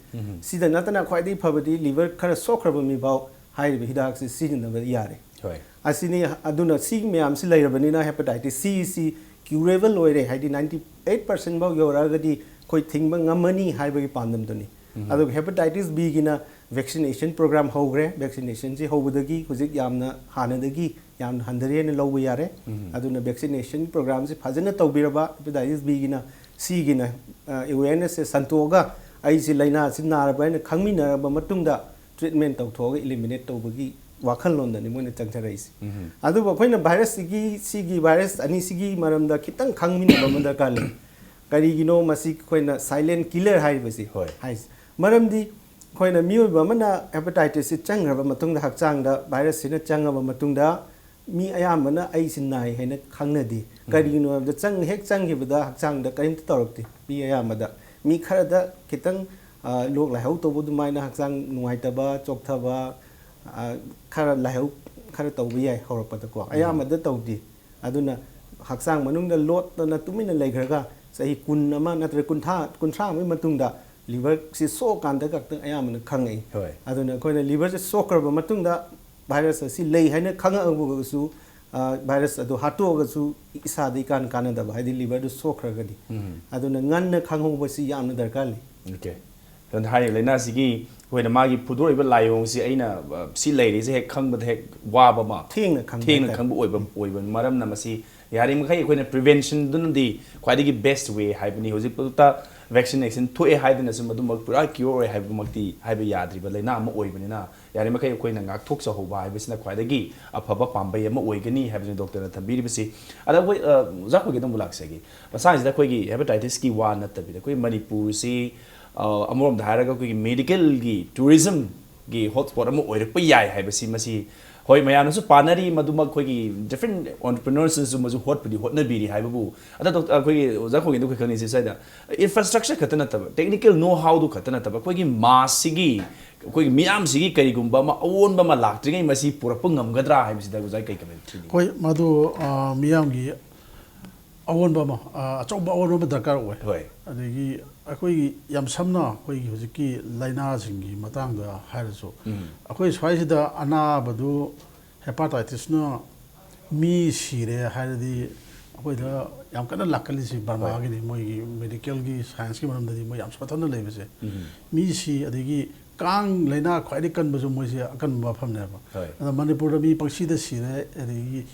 ꯁꯤꯗ ꯅꯠꯇꯅ ꯈ꯭ꯋꯥꯏꯗꯒꯤ ꯐꯕꯗꯤ ꯂꯤꯚꯔ ꯈꯔ ꯁꯣꯛꯈ꯭ꯔꯕ ꯃꯤꯐꯥꯎ ꯍꯥꯏꯔꯤꯕ ꯍꯤꯗꯥꯛꯁꯤ ꯁꯤꯖꯤꯟꯅꯕ ꯌꯥꯔꯦ꯫ ꯍꯣꯏ꯫ ꯑꯁꯤꯅꯤ꯫ ꯑꯗꯨꯅ ꯁꯤ ꯃꯌꯥꯝꯁꯤ ꯂꯩꯔꯕꯅꯤꯅ ꯍꯦꯄꯥꯇꯥꯏꯇꯤꯁ ꯁꯤ ꯁꯤ ꯀ꯭ꯌꯨꯔꯦꯕꯜ ꯑꯣꯏꯔꯦ, ꯍꯥꯏꯗꯤ ꯅꯥꯏꯟꯇꯤ ꯑꯩꯠ ꯄꯥꯔꯁꯦꯟ ꯐꯥꯎ ꯌꯧꯔꯛꯑꯒꯗꯤ ꯑꯩꯈꯣꯏ ꯊꯤꯡꯕ ꯉꯝꯃꯅꯤ ꯍꯥꯏꯕꯒꯤ ꯄꯥꯟꯗꯝꯗꯨꯅꯤ꯫ ꯑꯗꯨꯒ ꯍꯦꯄꯥꯇꯥꯏꯇꯤꯁ ꯕꯤꯒꯤꯅ ꯚꯦꯛꯁꯤꯅꯦꯁꯟ ꯄ꯭ꯔꯣꯒ꯭ꯔꯥꯝ ꯍꯧꯈ꯭ꯔꯦ꯫ ꯚꯦꯛꯁꯤꯅꯦꯁꯟꯁꯤ ꯍꯧꯕꯗꯒꯤ ꯍꯧꯖꯤꯛ ꯌꯥꯝꯅ ꯍꯥꯟꯅꯗꯒꯤ ꯌꯥꯝꯅ ꯍꯟꯊꯔꯦꯅ ꯂꯧꯕ ꯌꯥꯔꯦ꯫ ꯑꯗꯨꯅ ꯚꯦꯛꯁꯤꯅꯦꯁꯟ ꯄ꯭ꯔꯣꯒ꯭ꯔꯥꯝꯁꯤ ꯐꯖꯅ ꯇꯧꯕꯤꯔꯕ ꯍꯦꯄꯥꯇꯥꯏꯇꯤꯁ ꯕꯤꯒꯤꯅ ꯁꯤꯒꯤꯅ ꯑꯦꯋꯦꯔꯅꯦꯁꯁꯦ ꯁꯟꯇꯣꯛꯑꯒ ꯑꯩꯁꯤ ꯂꯥꯏꯅꯥꯁꯤ ꯅꯥꯔꯕ ꯍꯥꯏꯅ ꯈꯪꯃꯤꯟꯅꯔꯕ ꯃꯇꯨꯡꯗ ꯇ꯭ꯔꯤꯠꯃꯦꯟ ꯇꯧꯊꯣꯛꯑꯒ ꯏꯂꯤꯃꯤꯅꯦꯠ ꯇꯧꯕꯒꯤ ꯋꯥꯈꯜꯂꯣꯟꯗꯅꯤ ꯃꯣꯏꯅ ꯆꯪꯊꯔꯛꯏꯁꯦ꯫ ꯑꯗꯨꯕꯨ ꯑꯩꯈꯣꯏꯅ ꯚꯥꯏꯔꯁꯁꯤꯒꯤ, ꯁꯤꯒꯤ ꯚꯥꯏꯔꯁ ꯑꯅꯤꯁꯤꯒꯤ ꯃꯔꯝꯗ ꯈꯤꯇꯪ ꯈꯪꯃꯤꯟꯅꯕ ꯑꯃ ꯗꯔꯀꯥꯔ ꯂꯩ꯫ ꯀꯔꯤꯒꯤꯅꯣ ꯃꯁꯤ ꯑꯩꯈꯣꯏꯅ silent killer ꯍꯥꯏꯔꯤꯕꯁꯤ? ꯍꯣꯏ꯫ ꯍꯥꯏꯁꯦ꯫ ꯃꯔꯝꯗꯤ ꯑꯩꯈꯣꯏꯅ ꯃꯤꯑꯣꯏꯕ ꯑꯃꯅ hepatitis ꯁꯤ ꯆꯪꯈ꯭ꯔꯕ ꯃꯇꯨꯡꯗ, ꯍꯛꯆꯥꯡꯗ ꯚꯥꯏꯔꯁꯁꯤꯅ ꯆꯪꯉꯕ ꯃꯇꯨꯡꯗ, ꯃꯤ ꯑꯌꯥꯝꯕꯅ ꯑꯩꯁꯤ ꯅꯥꯏ ꯍꯥꯏꯅ ꯈꯪꯅꯗꯦ꯫ ꯀꯔꯤꯒꯤꯅꯣ ꯍꯥꯏꯕꯗ, ꯆꯪ-, ꯍꯦꯛ ꯆꯪꯈꯤꯕꯗ ꯍꯛꯆꯥꯡꯗ ꯀꯔꯤꯝꯇ ꯇꯧꯔꯛꯇꯦ꯫ ꯃꯤ ꯑꯌꯥꯝꯕꯗ, ꯃꯤ ꯈꯔꯗ ꯈꯤꯇꯪ, ꯑ, ꯂꯣꯛ ꯂꯥꯏꯍꯧ ꯇꯧꯕ ꯑꯗꯨꯃꯥꯏꯅ, ꯍꯛꯆꯥꯡ ꯅꯨꯡꯉꯥꯏꯇꯕ, ꯆꯣꯛꯊꯕ, ꯑ, ꯈꯔ ꯂꯥꯏꯍꯧ ꯈꯔ ꯇꯧꯕ ꯌꯥꯏ ꯍꯧꯔꯛꯄꯗꯀꯣ꯫ ꯑꯌꯥꯝꯕꯗ ꯇꯧꯗꯦ꯫ ꯑꯗꯨꯅ ꯍꯛꯆꯥꯡ ꯃꯅꯨꯡꯗ ꯂꯣꯠꯇꯅ ꯇꯨꯃꯤꯟꯅ ꯂꯩꯈ꯭ꯔꯒ ꯆꯍꯤ ꯀꯨꯟ ꯑꯃ ꯅꯠꯇ꯭ꯔꯒ ꯀꯨꯟꯊ꯭ꯔꯥ, ꯀꯨꯟꯊ꯭ꯔꯥ ꯑꯃꯒꯤ ꯃꯇꯨꯡꯗ liver ꯁꯤ ꯁꯣꯛꯑꯀꯥꯟꯗ ꯈꯛꯇꯪ ꯑꯌꯥꯝꯕꯅ ꯈꯪꯉꯛꯏ꯫ ꯍꯣꯏ꯫ ꯑꯗꯨꯅ ꯑꯩꯈꯣꯏꯅ liver ꯁꯦ ꯁꯣꯛꯈ꯭ꯔꯕ ꯃꯇꯨꯡꯗ virus ꯑꯁꯤ ꯂꯩ ꯍꯥꯏꯅ ꯈꯪꯉꯛꯑꯒꯁꯨ, ꯑ, virus ꯑꯗꯨ ꯍꯥꯠꯇꯣꯛꯑꯒꯁꯨ ꯏꯁꯥꯗ ꯏꯀꯥꯟ ꯀꯥꯟꯅꯗꯕ, ꯍꯥꯏꯗꯤ liver ꯗꯨ ꯁꯣꯛꯈ꯭ꯔꯒꯗꯤ꯫ ꯑꯗꯨꯅ ꯉꯟꯅ ꯈꯪꯍꯧꯕꯁꯤ ꯌꯥꯝꯅ ꯗꯔꯀꯥꯔ ꯂꯩ꯫ Okay꯫ ꯑꯗꯨꯅ ꯍꯥꯏꯔꯤꯕ ꯂꯥꯏꯅꯥꯁꯤꯒꯤ ꯑꯩꯈꯣꯏꯅ ꯃꯥꯒꯤ ꯐꯨꯗꯣꯔꯛꯏꯕ ꯂꯥꯏꯑꯣꯡꯁꯤ ꯑꯩꯅ, ꯑ, ꯁꯤ ꯂꯩꯔꯦꯁꯦ ꯍꯦꯛ ꯈꯪꯕꯗ ꯍꯦꯛ ꯋꯥꯕ ꯑꯃ, ꯊꯦꯡꯅ ꯈꯪꯕ ꯊꯦꯡꯅ ꯍꯥꯏꯇꯥꯔꯦ꯫ ꯈꯪꯕ ꯑꯣꯏꯕ, ꯑꯣꯏꯕ ꯃꯔꯝꯅ ꯃꯁꯤ ꯌꯥꯔꯤꯃꯈꯩ ꯑꯩꯈꯣꯏꯅ prevention ꯗꯨꯅꯗꯤ ꯈ꯭ꯋꯥꯏꯗꯒꯤ best way ꯍꯥꯏꯕꯅꯤ꯫ ꯍꯧꯖꯤꯛꯐꯥꯎꯗ vaccination ꯊꯣꯛꯑꯦ ꯍꯥꯏꯗꯨꯅꯁꯨ ꯃꯗꯨꯃꯛ ꯄꯨꯔꯥ cure ꯑꯣꯏ ꯍꯥꯏꯕꯃꯛꯇꯤ ꯍꯥꯏꯕ ꯌꯥꯗ꯭ꯔꯤꯕ ꯂꯥꯏꯅꯥ ꯑꯃ ꯑꯣꯏꯕꯅꯤꯅ, ꯌꯥꯔꯤꯃꯈꯩ ꯑꯩꯈꯣꯏꯅ ꯉꯥꯛꯊꯣꯛꯆꯍꯧꯕ ꯍꯥꯏꯕꯁꯤꯅ ꯈ꯭ꯋꯥꯏꯗꯒꯤ ꯑꯐꯕ ꯄꯥꯝꯕꯩ ꯑꯃ ꯑꯣꯏꯒꯅꯤ ꯍꯥꯏꯕꯁꯤꯅꯤ ꯗꯣꯛꯇꯔꯅ ꯊꯝꯕꯤꯔꯤꯕꯁꯤ꯫ ꯑꯗ ꯑꯩꯈꯣꯏ, ꯑ, ꯑꯣꯖꯥ ꯑꯩꯈꯣꯏꯒꯤ ꯑꯗꯨꯝ ꯂꯥꯛꯆꯒꯦ꯫ ꯃꯁꯥꯁꯤꯗ ꯑꯩꯈꯣꯏꯒꯤ hepatitis ꯀꯤ ꯋꯥ ꯅꯠꯇꯕꯤꯗ ꯑꯩꯈꯣꯏ ꯃꯅꯤꯄꯨꯔꯁꯤ, ꯑ, ꯑꯃꯔꯣꯝꯗ ꯍꯥꯏꯔꯒ ꯑꯩꯈꯣꯏꯒꯤ medical ꯒꯤ, tourism ꯒꯤ hotspot ꯑꯃ ꯑꯣꯏꯔꯛꯄ ꯌꯥꯏ ꯍꯥꯏꯕꯁꯤ, ꯃꯁꯤ ꯍꯣꯏ, ꯃꯌꯥꯝꯅꯁꯨ ꯄꯥꯅꯔꯤ, ꯃꯗꯨꯃꯛ ꯑꯩꯈꯣꯏꯒꯤ different entrepreneurs ꯅꯁꯨ ꯃꯁꯨ ꯍꯣꯠꯄꯨꯗꯤ ꯍꯣꯠꯅꯕꯤꯔꯤ ꯍꯥꯏꯕꯕꯨ, ꯑꯗ ꯗꯣꯛ-, ꯑꯩꯈꯣꯏꯒꯤ ꯑꯣꯖꯥ ꯈꯣꯏꯒꯤꯗ ꯑꯩꯈꯣꯏ ꯈꯪꯅꯤꯡꯉꯤꯁꯦ ꯁ꯭ꯋꯥꯏꯗ infrastructure ꯈꯛꯇ ꯅꯠꯇꯕ, technical know how ꯗꯨ ꯈꯛꯇ ꯅꯠꯇꯕ, ꯑꯩꯈꯣꯏꯒꯤ mass ꯁꯤꯒꯤ, ꯑꯩꯈꯣꯏꯒꯤ ꯃꯤꯌꯥꯝꯁꯤꯒꯤ ꯀꯔꯤꯒꯨꯝꯕ ꯑꯃ ꯑꯑꯣꯟꯕ ꯑꯃ ꯂꯥꯛꯇ꯭ꯔꯤꯉꯩ ꯃꯁꯤ ꯄꯨꯔꯛꯄ ꯉꯝꯒꯗ꯭ꯔꯥ ꯍꯥꯏꯕꯁꯤꯗ ꯑꯣꯖꯥ ꯀꯩ comment ꯊꯝꯕꯤꯅꯤꯡꯉꯤ? ꯍꯣꯏ, ꯃꯗꯨ, ꯑ, ꯃꯤꯌꯥꯝꯒꯤ ꯑꯑꯣꯟꯕ ꯑꯃ, ꯑ, ꯑꯆꯧꯕ ꯑꯑꯣꯟꯕ ꯑꯃ ꯗꯔꯀꯥꯔ ꯑꯣꯏ꯫ ꯍꯣꯏ꯫ ꯑꯗꯒꯤ ꯑꯩꯈꯣꯏꯒꯤ ꯌꯥꯝ ꯁꯝꯅ ꯑꯩꯈꯣꯏꯒꯤ ꯍꯧꯖꯤꯛꯀꯤ ꯂꯥꯏꯅꯥꯁꯤꯡꯒꯤ ꯃꯇꯥꯡꯗ ꯍꯥꯏꯔꯁꯨ, ꯎꯝ꯫ ꯑꯩꯈꯣꯏ ꯁ꯭ꯋꯥꯏꯁꯤꯗ ꯑꯅꯥꯕꯗꯨ hepatitis ꯅ ꯃꯤ ꯁꯤꯔꯦ ꯍꯥꯏꯔꯗꯤ ꯑꯩꯈꯣꯏꯗ ꯌꯥꯝ ꯀꯟꯅ ꯂꯥꯛꯀꯜꯂꯤꯁꯤ ꯕꯔꯃꯥꯒꯤꯅꯤ꯫ ꯍꯣꯏ꯫ ꯃꯣꯏꯒꯤ medical ꯒꯤ, science ꯀꯤ ꯃꯔꯝꯗꯗꯤ ꯃꯣꯏ ꯌꯥꯝ ꯁꯣꯠꯊꯅ ꯂꯩꯕꯁꯦ꯫ ꯎꯝ꯫ ꯃꯤ ꯁꯤ, ꯑꯗꯒꯤ ꯀꯥꯡ ꯂꯥꯏꯅꯥ ꯈ꯭ꯋꯥꯏꯗꯒꯤ ꯀꯟꯕꯁꯨ ꯃꯣꯏꯁꯦ ꯑꯀꯟꯕ ꯃꯐꯝꯅꯦꯕ꯫ ꯍꯣꯏ꯫ ꯑꯗ ꯃꯅꯤꯄꯨꯔꯗ ꯃꯤ ꯄꯪꯁꯤꯗ ꯁꯤꯔꯦ, ꯑꯗꯒꯤ,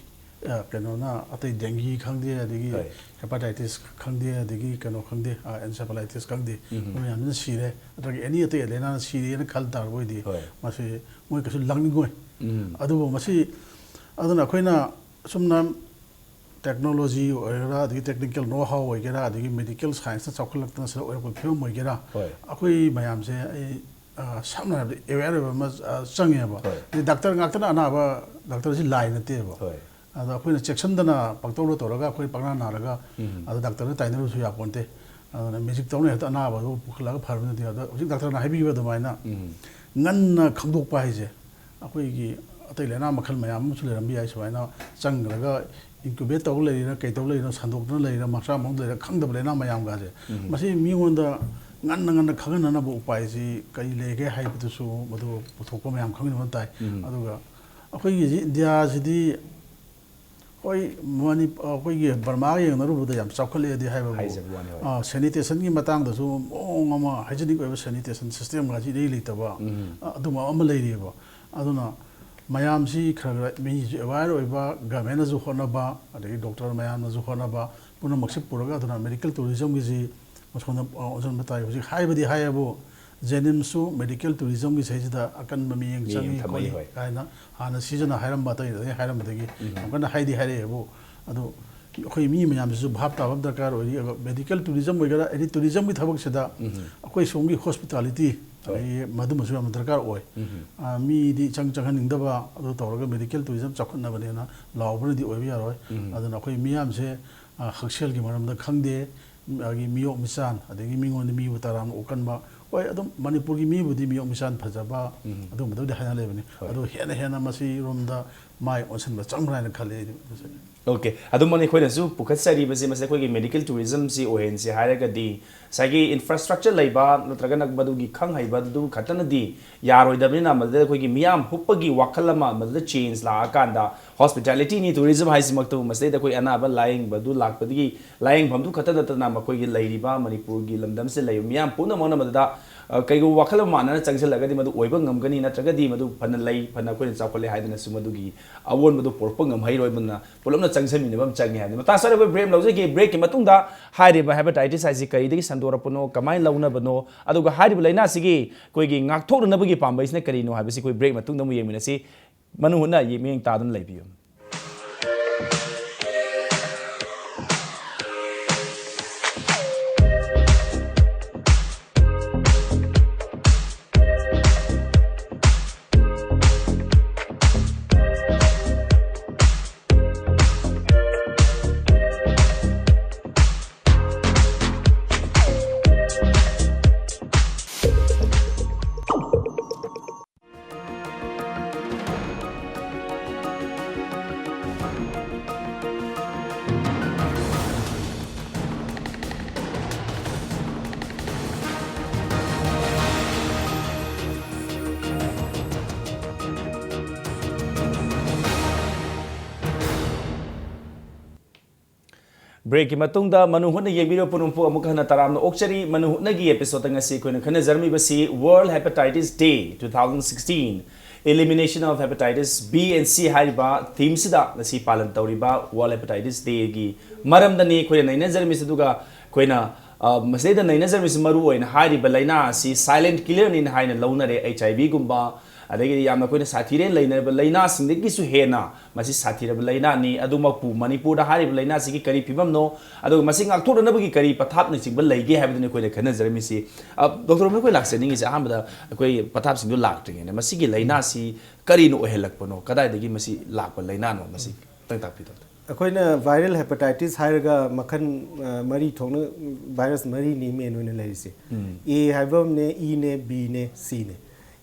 ꯑ, ꯀꯩꯅꯣꯅ ꯑꯇꯩ dengue ꯈꯪꯗꯦ, ꯑꯗꯒꯤ ꯍꯣꯏ꯫ Hepatitis ꯈꯪꯗꯦ, ꯑꯗꯒꯤ ꯀꯩꯅꯣ ꯈꯪꯗꯦ, ꯑ, encephalitis ꯈꯪꯗꯦ, ꯎꯝ꯫ ꯃꯣꯏ ꯃꯌꯥꯝꯁꯤꯅ ꯁꯤꯔꯦ, ꯅꯠꯇ꯭ꯔꯒ any ꯑꯇꯩ ꯂꯥꯏꯅꯥꯅ ꯁꯤꯔꯦꯅ ꯈꯜ ꯇꯥꯔꯕ ꯑꯣꯏꯗꯤ, ꯍꯣꯏ꯫ ꯃꯁꯤ ꯃꯣꯏ ꯀꯩꯁꯨ ꯂꯥꯛꯅꯤꯡꯉꯣꯏ꯫ ꯑꯗꯨꯕꯨ ꯃꯁꯤ, ꯑꯗꯨꯅ ꯑꯩꯈꯣꯏꯅ ꯑꯁꯨꯝꯅ technology ꯑꯣꯏꯒꯦꯔꯥ, ꯑꯗꯒꯤ technical know how ꯑꯣꯏꯒꯦꯔꯥ, ꯑꯗꯒꯤ medical scienceꯅ ꯆꯥꯎꯈꯠꯂꯛꯇꯅ ꯁꯤꯗ ꯑꯣꯏꯔꯛꯄ ꯐꯤꯕꯝ ꯑꯣꯏꯒꯦꯔꯥ, ꯍꯣꯏ꯫ ꯑꯩꯈꯣꯏ ꯃꯌꯥꯝꯁꯦ ꯑꯩ ꯑ, ꯁꯝꯅ ꯍꯥꯏꯔꯕꯗ aware ꯑꯣꯏꯕ ꯑꯃ ꯑ, ꯆꯪꯉꯦꯕ꯫ ꯍꯣꯏ꯫ ꯑꯗꯩ ꯗꯥꯛꯇꯔ ꯉꯥꯛꯇꯅ ꯑꯅꯥꯕ, ꯗꯥꯛꯇꯔꯁꯤ ꯂꯥꯏ ꯅꯠꯇꯦꯕ꯫ ꯍꯣꯏ꯫ ꯑꯗꯣ ꯑꯩꯈꯣꯏꯅ ꯆꯦꯛꯁꯤꯟꯗꯅ ꯄꯪꯇꯧꯗ ꯇꯧꯔꯒ ꯑꯩꯈꯣꯏ ꯄꯪꯅꯥ ꯅꯥꯔꯒ ꯑꯗꯣ ꯗꯥꯛꯇꯔꯗ ꯇꯥꯏꯅꯔꯨꯕꯁꯨ ꯌꯥꯄꯣꯟꯇꯦ꯫ ꯑꯗꯨꯅ magic ꯇꯧꯅ ꯍꯦꯛꯇ ꯑꯅꯥꯕꯗꯨ ꯄꯨꯈꯠꯂꯒ ꯐꯔꯕ ꯅꯠꯇꯦ꯫ ꯑꯗꯣ ꯍꯧꯖꯤꯛ ꯗꯥꯛꯇꯔꯅ ꯍꯥꯏꯕꯤꯈꯤꯕ ꯑꯗꯨꯃꯥꯏꯅ ꯉꯟꯅ ꯈꯪꯗꯣꯛꯄ ꯍꯥꯏꯁꯦ ꯑꯩꯈꯣꯏꯒꯤ ꯑꯇꯩ ꯂꯥꯏꯅꯥ ꯃꯈꯜ ꯃꯌꯥꯝ ꯑꯃꯁꯨ ꯂꯩꯔꯝꯕ ꯌꯥꯏ꯫ ꯁꯨꯃꯥꯏꯅ ꯆꯪꯈ꯭ꯔꯒ incubate ꯇꯧꯔ ꯂꯩꯔꯤꯔꯥ, ꯀꯩ ꯇꯧꯔ ꯂꯩꯔꯤꯅꯣ, ꯁꯟꯗꯣꯛꯇꯅ ꯂꯩꯔꯤꯔꯥ, ꯃꯆꯥ ꯃꯑꯣꯡꯗ ꯂꯩꯔꯤꯔꯥ, ꯈꯪꯗꯕ ꯂꯥꯏꯅꯥ ꯃꯌꯥꯝꯒꯁꯦ꯫ ꯃꯁꯤ ꯃꯤꯉꯣꯟꯗ ꯉꯟꯅ ꯉꯟꯅ ꯈꯪꯍꯟꯅꯅꯕ ꯎꯄꯥꯏꯁꯤ ꯀꯔꯤ ꯂꯩꯒꯦ ꯍꯥꯏꯕꯗꯨꯁꯨ ꯃꯗꯨ ꯄꯨꯊꯣꯛꯄ ꯃꯌꯥꯝ ꯈꯪꯍꯟꯕ ꯇꯥꯏ꯫ ꯑꯗꯨꯒ ꯑꯩꯈꯣꯏꯒꯤ ꯍꯧꯖꯤꯛ ꯏꯟꯗꯤꯌꯥꯁꯤꯗꯤ ꯍꯣꯏ, ꯃꯅꯤ-, ꯑꯩꯈꯣꯏꯒꯤ ꯕꯔꯃꯥꯒ ꯌꯦꯡꯅꯔꯨꯕꯗ ꯌꯥꯝ ꯆꯥꯎꯈꯠꯂꯛꯑꯦꯗꯤ ꯍꯥꯏꯕꯕꯨ, ꯍꯥꯏꯖꯕ ꯋꯥꯅꯤ, ꯍꯣꯏ꯫ ꯑ, sanitation ꯒꯤ ꯃꯇꯥꯡꯗꯁꯨ ꯃꯑꯣꯡ ꯑꯃ hygienic ꯑꯣꯏꯕ sanitation system ꯒꯁꯤ ꯏꯔꯩ ꯂꯩꯇꯕ, ꯑ, ꯑꯗꯨꯝꯕ ꯑꯃ ꯂꯩꯔꯤꯑꯕ꯫ ꯑꯗꯨꯅ ꯃꯌꯥꯝꯁꯤ ꯈꯔ ꯈꯔ ꯃꯤꯁꯨ aware ꯑꯣꯏꯕ, government ꯅꯁꯨ ꯍꯣꯠꯅꯕ, ꯑꯗꯒꯤ doctor ꯃꯌꯥꯝꯅꯁꯨ ꯍꯣꯠꯅꯕ, ꯄꯨꯝꯅꯃꯛꯁꯤ ꯄꯨꯔꯒ ꯑꯗꯨꯅ medical tourism ꯒꯤꯁꯤ ꯃꯁꯣꯝꯗ, ꯑ, ꯑꯣꯟꯁꯤꯟꯕ ꯇꯥꯏ꯫ ꯍꯧꯖꯤꯛ ꯍꯥꯏꯕꯗꯤ ꯍꯥꯏꯌꯦꯕꯨ, JNIMS ꯁꯨ medical tourism ꯒꯤ ꯁꯤꯗꯩꯁꯤꯗ ꯑꯀꯟꯕ ꯃꯤꯠꯌꯦꯡ ꯃꯤꯠꯌꯦꯡ ꯆꯪꯉꯤ ꯊꯝꯃꯛꯏ, ꯈꯣꯠꯂꯤ ꯍꯣꯏ꯫ ꯀꯥꯏꯅ ꯍꯥꯟꯅ ꯁꯤꯖꯤꯟꯅ ꯍꯥꯏꯔꯝꯕ, ꯑꯇꯩ ꯑꯇꯩ ꯍꯥꯏꯔꯝꯕꯗꯒꯤ ꯌꯥꯝ ꯀꯟꯅ ꯍꯥꯏꯗꯤ ꯍꯥꯏꯔꯛꯑꯦꯕꯨ꯫ ꯑꯗꯨ ꯑꯩꯈꯣꯏ ꯃꯤ ꯃꯌꯥꯝꯁꯤꯁꯨ ꯚꯥꯞ ꯇꯥꯕ ꯑꯃ ꯗꯔꯀꯥꯔ ꯑꯣꯏꯔꯤ꯫ ꯑꯗꯨꯒ medical tourism ꯑꯣꯏꯒꯦꯔꯥ, any tourism ꯒꯤ ꯊꯕꯛꯁꯤꯗ ꯑꯩꯈꯣꯏ ꯁꯣꯝꯒꯤ hospitality, ꯍꯣꯏ꯫ ꯑꯗꯒꯤ ꯃꯗꯨꯃꯁꯨ ꯌꯥꯝꯅ ꯗꯔꯀꯥꯔ ꯑꯣꯏ꯫ ꯎꯝ꯫ ꯑ, ꯃꯤꯗꯤ ꯏꯆꯪ ꯆꯪꯍꯟꯅꯤꯡꯗꯕ, ꯑꯗꯨ ꯇꯧꯔꯒ medical tourism ꯆꯥꯎꯈꯠꯅꯕꯅꯦꯅ ꯂꯥꯎꯕꯅꯗꯤ ꯑꯣꯏꯕ ꯌꯥꯔꯣꯏ꯫ ꯎꯝ꯫ ꯑꯗꯨꯅ ꯑꯩꯈꯣꯏ ꯃꯤꯌꯥꯝꯁꯦ, ꯑ, ꯍꯛꯁꯦꯜꯒꯤ ꯃꯔꯝꯗ ꯈꯪꯗꯦ, ꯃꯥꯒꯤ ꯃꯤꯑꯣꯛ ꯃꯤꯆꯥꯟ, ꯑꯗꯒꯤ ꯃꯤꯉꯣꯟꯗ ꯃꯤꯕꯨ ꯇꯔꯥꯝꯅ ꯑꯣꯛꯀꯟꯕ, ꯍꯣꯏ, ꯑꯗꯨꯝ ꯃꯅꯤꯄꯨꯔꯒꯤ ꯃꯤꯕꯨꯗꯤ ꯃꯤꯑꯣꯛ ꯃꯤꯆꯥꯟ ꯐꯖꯕ, ꯎꯝ꯫ ꯑꯗꯨꯒꯨꯝꯕꯗꯕꯨꯗꯤ ꯍꯥꯏꯅ ꯂꯩꯕꯅꯤ꯫ ꯍꯣꯏ꯫ ꯑꯗꯨ ꯍꯦꯟꯅ ꯍꯦꯟꯅ ꯃꯁꯤꯔꯣꯝꯗ ꯃꯥꯏ ꯑꯣꯟꯁꯤꯟꯕ ꯆꯪꯕ꯭ꯔꯥ ꯍꯥꯏꯅ ꯈꯜꯂꯤ ꯑꯩꯗꯤ ꯃꯁꯤ꯫ OK, ꯑꯗꯨꯝ ꯑꯩꯈꯣꯏꯅꯁꯨ ꯄꯨꯈꯠꯆꯔꯤꯕꯁꯤ ꯃꯁꯤ ꯑꯩꯈꯣꯏꯒꯤ medical tourism ꯁꯤ ꯑꯣꯏꯍꯟꯁꯤ ꯍꯥꯏꯔꯒꯗꯤ ꯉꯁꯥꯏꯒꯤ infrastructure ꯂꯩꯕ ꯅꯠꯇ꯭ꯔꯒꯅ ꯃꯗꯨꯒꯤ ꯈꯪ ꯍꯩꯕꯗꯨ ꯈꯛꯇꯅꯗꯤ ꯌꯥꯔꯣꯏꯗꯕꯅꯤꯅ, ꯃꯗꯨꯗ ꯑꯩꯈꯣꯏꯒꯤ ꯃꯤꯌꯥꯝ ꯍꯨꯞꯄꯒꯤ ꯋꯥꯈꯜ ꯑꯃ ꯃꯗꯨꯗ change ꯂꯥꯛꯑꯀꯥꯟꯗ, hospitality ꯅꯤ tourism ꯍꯥꯏꯁꯤꯃꯛꯇꯕꯨ ꯃꯁꯤꯗꯩꯗ ꯑꯩꯈꯣꯏ ꯑꯅꯥꯕ ꯂꯥꯌꯦꯡꯕꯗꯨ ꯂꯥꯛꯄꯗꯒꯤ ꯂꯥꯌꯦꯡꯐꯝꯗꯨ ꯈꯛꯇ ꯅꯠꯇꯅ ꯃꯈꯣꯏꯒꯤ ꯂꯩꯔꯤꯕ ꯃꯅꯤꯄꯨꯔꯒꯤ ꯂꯝꯗꯝꯁꯤꯗ ꯂꯩꯔꯤꯕ ꯃꯤꯌꯥꯝ ꯄꯨꯝꯅꯃꯛꯅ ꯃꯗꯨꯗ, ꯑ, ꯀꯩꯒꯨꯝꯕ ꯋꯥꯈꯜ ꯑꯃ ꯃꯥꯟꯅꯅ ꯆꯪꯁꯤꯜꯂꯒꯗꯤ ꯃꯗꯨ ꯑꯣꯏꯕ ꯉꯝꯒꯅꯤ, ꯅꯠꯇ꯭ꯔꯒꯗꯤ ꯃꯗꯨ ꯐꯅ ꯂꯩ, ꯐꯅ ꯑꯩꯈꯣꯏꯅ ꯆꯥꯎꯈꯠꯂꯦ ꯍꯥꯏꯗꯨꯅꯁꯨ ꯃꯗꯨꯒꯤ ꯑꯑꯣꯟꯕꯗꯨ ꯄꯨꯔꯛꯄ ꯉꯝꯍꯩꯔꯣꯏ꯫ ꯑꯗꯨꯅ ꯄꯨꯂꯞꯅ ꯆꯪꯁꯤꯟꯃꯤꯟꯅꯕ ꯑꯃ ꯆꯪꯉꯦ ꯍꯥꯏꯕꯅꯤ꯫ ꯃꯇꯥꯡ ꯆꯥꯅ ꯑꯩꯈꯣꯏ break ꯂꯧꯖꯒꯦ꯫ Break ꯀꯤ ꯃꯇꯨꯡꯗ ꯍꯥꯏꯔꯤꯕ hepatitis ꯍꯥꯏꯁꯤ ꯀꯔꯤꯗꯒꯤ ꯁꯟꯗꯣꯔꯛꯄꯅꯣ, ꯀꯃꯥꯏꯅ ꯂꯧꯅꯕꯅꯣ, ꯑꯗꯨꯒ ꯍꯥꯏꯔꯤꯕ ꯂꯥꯏꯅꯥꯁꯤꯒꯤ ꯑꯩꯈꯣꯏꯒꯤ ꯉꯥꯛꯊꯣꯛꯅꯅꯕꯒꯤ ꯄꯥꯝꯕꯩꯁꯤꯅ ꯀꯔꯤꯅꯣ ꯍꯥꯏꯕꯁꯤ ꯑꯩꯈꯣꯏ break ꯃꯇꯨꯡꯗ ꯑꯃꯨꯛ ꯌꯦꯡꯃꯤꯟꯅꯁꯤ꯫ ꯃꯅꯨꯡ ꯍꯨꯠꯅ ꯌꯦꯡ ꯃꯤꯠꯌꯦꯡ ꯇꯥꯗꯨꯅ ꯂꯩꯕꯤꯌꯨ꯫ Breakꯀꯤ ꯃꯇꯨꯡꯗ ꯃꯅꯨꯡ ꯍꯨꯠꯅ ꯌꯦꯡꯕꯤꯔꯤꯕ ꯄꯨꯝꯅꯃꯛꯄꯨ ꯑꯃꯨꯛ ꯍꯟꯅ ꯇꯔꯥꯝꯅ ꯑꯣꯛꯆꯔꯤ꯫ ꯃꯅꯨꯡ ꯍꯨꯠꯅꯒꯤ episodeꯇ ꯉꯁꯤ ꯑꯩꯈꯣꯏꯅ ꯈꯟꯅꯖꯔꯝꯃꯤꯕꯁꯤ World Hepatitis Day two thousand sixteen, Elimination of Hepatitis B and C ꯍꯥꯏꯔꯤꯕ themeꯁꯤꯗ ꯉꯁꯤ ꯄꯥꯂꯟ ꯇꯧꯔꯤꯕ World Hepatitis Dayꯒꯤ ꯃꯔꯝꯗꯅꯤ ꯑꯩꯈꯣꯏꯅ ꯅꯩꯅꯖꯔꯝꯃꯤꯁꯤ꯫ ꯑꯗꯨꯒ ꯑꯩꯈꯣꯏꯅ, ꯑ, ꯃꯁꯤꯗꯩꯗ ꯅꯩꯅꯖꯔꯝꯃꯤꯁꯤ ꯃꯔꯨ ꯑꯣꯏꯅ ꯍꯥꯏꯔꯤꯕ ꯂꯥꯏꯅꯥ ꯑꯁꯤ silent killerꯅꯤꯅ ꯍꯥꯏꯅ ꯂꯧꯅꯔꯦ꯫ HIVꯒꯨꯝꯕ, ꯑꯗꯒꯤꯗꯤ ꯌꯥꯝꯅ ꯑꯩꯈꯣꯏꯅ ꯁꯥꯊꯤꯔꯦ ꯂꯩꯅꯔꯤꯕ ꯂꯥꯏꯅꯥꯁꯤꯡꯗꯒꯤꯁꯨ ꯍꯦꯟꯅ ꯃꯁꯤ ꯁꯥꯊꯤꯔꯕ ꯂꯥꯏꯅꯥꯅꯤ꯫ ꯑꯗꯨꯃꯛꯄꯨ ꯃꯅꯤꯄꯨꯔꯗ ꯍꯥꯏꯔꯤꯕ ꯂꯥꯏꯅꯥꯁꯤꯒꯤ ꯀꯔꯤ ꯐꯤꯕꯝꯅꯣ, ꯑꯗꯨꯒ ꯃꯁꯤ ꯉꯥꯛꯊꯣꯛꯅꯅꯕꯒꯤ ꯀꯔꯤ ꯄꯊꯥꯞꯅꯆꯤꯡꯕ ꯂꯩꯒꯦ ꯍꯥꯏꯕꯗꯨꯅꯤ ꯑꯩꯈꯣꯏꯅ ꯈꯟꯅꯖꯔꯝꯃꯤꯁꯤ꯫ ꯑ, ꯗꯣꯛꯇꯔ ꯔꯣꯃꯦꯟ, ꯑꯩꯈꯣꯏ ꯂꯥꯛꯆꯅꯤꯡꯉꯤꯁꯦ ꯑꯍꯥꯟꯕꯗ ꯑꯩꯈꯣꯏ ꯄꯊꯥꯞꯁꯤꯡꯗꯨ ꯂꯥꯛꯇ꯭ꯔꯤꯉꯩꯗ ꯃꯁꯤꯒꯤ ꯂꯥꯏꯅꯥꯁꯤ ꯀꯔꯤꯅ ꯑꯣꯏꯍꯜꯂꯛꯄꯅꯣ, ꯀꯗꯥꯏꯗꯒꯤ ꯃꯁꯤ ꯂꯥꯛꯄ ꯂꯥꯏꯅꯥꯅꯣ, ꯃꯁꯤ ꯈꯤꯇꯪ ꯇꯥꯛꯄꯤꯌꯨ, ꯗꯣꯛꯇꯔ꯫ ꯑꯩꯈꯣꯏꯅ viral hepatitis ꯍꯥꯏꯔꯒ ꯃꯈꯜ, ꯑ, ꯃꯔꯤ ꯊꯣꯛꯅ, virus ꯃꯔꯤꯅꯤ main ꯑꯣꯏꯅ ꯂꯩꯔꯤꯁꯦ꯫ ꯎꯝ꯫ A ꯍꯥꯏꯕ ꯑꯃꯅꯦ, Eꯅꯦ, Bꯅꯦ, Cꯅꯦ꯫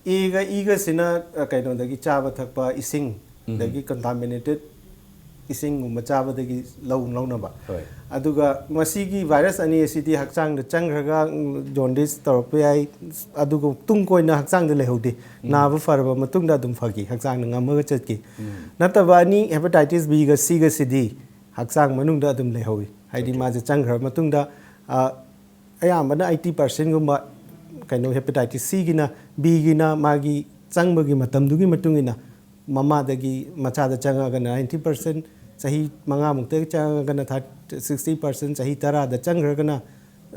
Aꯒ Eꯒꯁꯤꯅ, ꯑ, ꯀꯩꯅꯣꯗꯒꯤ ꯆꯥꯕ ꯊꯛꯄ ꯏꯁꯤꯡ, ꯎꯝ꯫ ꯑꯗꯒꯤ contaminated ꯏꯁꯤꯡꯒꯨꯝꯕ ꯆꯥꯕꯗꯒꯤ ꯂꯧ-, ꯂꯧꯅꯕ꯫ ꯍꯣꯏ꯫ ꯑꯗꯨꯒ ꯃꯁꯤꯒꯤ virus ꯑꯅꯤ ꯑꯁꯤꯗꯤ ꯍꯛꯆꯥꯡꯗ ꯆꯪꯈ꯭ꯔꯒ, ꯎꯝ, jaundice ꯇꯧꯔꯛꯄ ꯌꯥꯏ, ꯑꯗꯨꯒ ꯇꯨꯡ ꯀꯣꯏꯅ ꯍꯛꯆꯥꯡꯗ ꯂꯩꯍꯧꯗꯦ꯫ ꯎꯝ꯫ ꯅꯥꯕ ꯐꯔꯕ ꯃꯇꯨꯡꯗ ꯑꯗꯨꯝ ꯐꯈꯤ, ꯍꯛꯆꯥꯡꯗ ꯉꯝꯃꯒ ꯆꯠꯈꯤ꯫ ꯎꯝ꯫ ꯅꯠꯇꯕ ꯑꯅꯤ, hepatitis Bꯒ Cꯒꯁꯤꯗꯤ ꯍꯛꯆꯥꯡ ꯃꯅꯨꯡꯗ ꯑꯗꯨꯝ ꯂꯩꯍꯧꯋꯤ꯫ ꯍꯥꯏꯗꯤ OK꯫ ꯃꯥꯁꯦ ꯆꯪꯈ꯭ꯔꯕ ꯃꯇꯨꯡꯗ, ꯑ, ꯑꯌꯥꯝꯕꯅ eighty percentꯒꯨꯝꯕ ꯀꯩꯅꯣ hepatitis Cꯒꯤꯅ, Bꯒꯤꯅ ꯃꯥꯒꯤ ꯆꯪꯕꯒꯤ ꯃꯇꯝꯗꯨꯒꯤ ꯃꯇꯨꯡ ꯏꯟꯅ ꯃꯃꯥꯗꯒꯤ ꯃꯆꯥꯗ ꯆꯪꯉꯒꯅ ninety percent, ꯆꯍꯤ ꯃꯉꯥꯃꯨꯛꯇꯒꯤ ꯆꯪꯉꯒꯅ thirty, sixty percent, ꯆꯍꯤ ꯇꯔꯥꯗ ꯆꯪꯈ꯭ꯔꯒꯅ,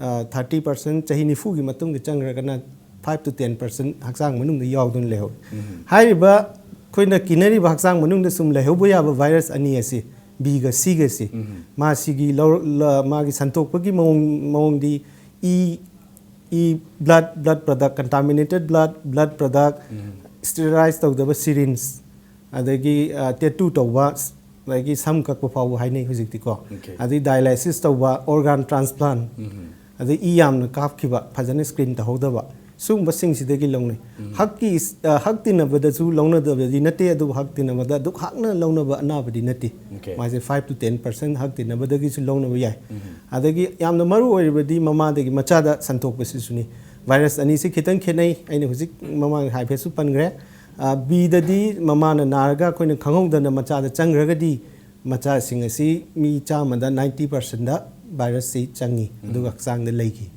ꯑ, thirty percent, ꯆꯍꯤ ꯅꯤꯐꯨꯒꯤ ꯃꯇꯨꯡꯗ ꯆꯪꯈ꯭ꯔꯒꯅ five to ten percent ꯍꯛꯆꯥꯡ ꯃꯅꯨꯡꯗ ꯌꯥꯎꯗꯨꯅ ꯂꯩꯍꯧꯏ꯫ ꯎꯝ꯫ ꯍꯥꯏꯔꯤꯕ ꯑꯩꯈꯣꯏꯅ ꯀꯤꯅꯔꯤꯕ ꯍꯛꯆꯥꯡ ꯃꯅꯨꯡꯗ ꯁꯨꯝ ꯂꯩꯍꯧꯕ ꯌꯥꯕ ꯚꯥꯏꯔꯁ ꯑꯅꯤ ꯑꯁꯤ, ꯕꯤꯒ ꯁꯤꯒꯁꯤ, ꯃꯥꯁꯤꯒꯤ ꯂꯧꯔ-, ꯂ-, ꯃꯥꯒꯤ ꯁꯟꯇꯣꯛꯄꯒꯤ ꯃꯑꯣꯡ, ꯃꯑꯣꯡꯗꯤ E, E, blood, blood product, contaminated blood, blood product, sterilize ꯇꯧꯗꯕ syringe, ꯑꯗꯒꯤ ꯇꯦꯇꯨ ꯇꯧꯕ, ꯑꯗꯒꯤ ꯁꯝ ꯀꯛꯄ ꯐꯥꯎꯕ ꯍꯥꯏꯅꯩ ꯍꯧꯖꯤꯛꯇꯤꯀꯣ꯫ Okay. ꯑꯗꯩ dialysis ꯇꯧꯕ, organ transplant, ꯑꯗꯩ ꯏ ꯌꯥꯝꯅ ꯀꯥꯞꯈꯤꯕ, ꯐꯖꯅ screen ꯇꯧꯍꯧꯗꯕ, ꯁꯤꯒꯨꯝꯕꯁꯤꯡꯁꯤꯗꯒꯤ ꯂꯧꯅꯩ꯫ ꯍꯛꯀꯤ, ꯑ, ꯍꯛ ꯇꯤꯟꯅꯕꯗꯁꯨ ꯂꯧꯅꯗꯕꯗꯤ ꯅꯠꯇꯦ, ꯑꯗꯨꯕꯨ ꯍꯛ ꯇꯤꯟꯅꯕꯗ ꯑꯗꯨꯛ ꯍꯥꯛꯅ ꯂꯧꯅꯕ ꯑꯅꯥꯕꯗꯤ ꯅꯠꯇꯦ꯫ Okay. ꯃꯥꯁꯦ five to ten percent ꯍꯛ ꯇꯤꯟꯅꯕꯗꯒꯤꯁꯨ ꯂꯧꯅꯕ ꯌꯥꯏ꯫ ꯑꯗꯒꯤ ꯌꯥꯝꯅ ꯃꯔꯨ ꯑꯣꯏꯔꯤꯕꯗꯤ ꯃꯃꯥꯗꯒꯤ ꯃꯆꯥꯗ ꯁꯟꯇꯣꯛꯄꯁꯤꯁꯨꯅꯤ꯫ ꯚꯥꯏꯔꯁ ꯑꯅꯤꯁꯤ ꯈꯤꯇꯪ ꯈꯦꯠꯅꯩ꯫ ꯑꯩꯅ ꯍꯧꯖꯤꯛ ꯃꯃꯥꯡ ꯍꯥꯏꯐꯦꯠꯁꯨ ꯄꯟꯈ꯭ꯔꯦ꯫ ꯑ, ꯕꯤꯗꯗꯤ ꯃꯃꯥꯅ ꯅꯥꯔꯒ ꯑꯩꯈꯣꯏꯅ ꯈꯪꯍꯧꯗꯅ ꯃꯆꯥꯗ ꯆꯪꯈ꯭ꯔꯒꯗꯤ, ꯃꯆꯥꯁꯤꯡ ꯑꯁꯤ ꯃꯤ ꯆꯥꯝꯃꯗ ninety percentꯗ ꯚꯥꯏꯔꯁꯁꯤ ꯆꯪꯉꯤ, ꯑꯗꯨꯒ ꯍꯛꯆꯥꯡꯗ ꯂꯩꯈꯤ꯫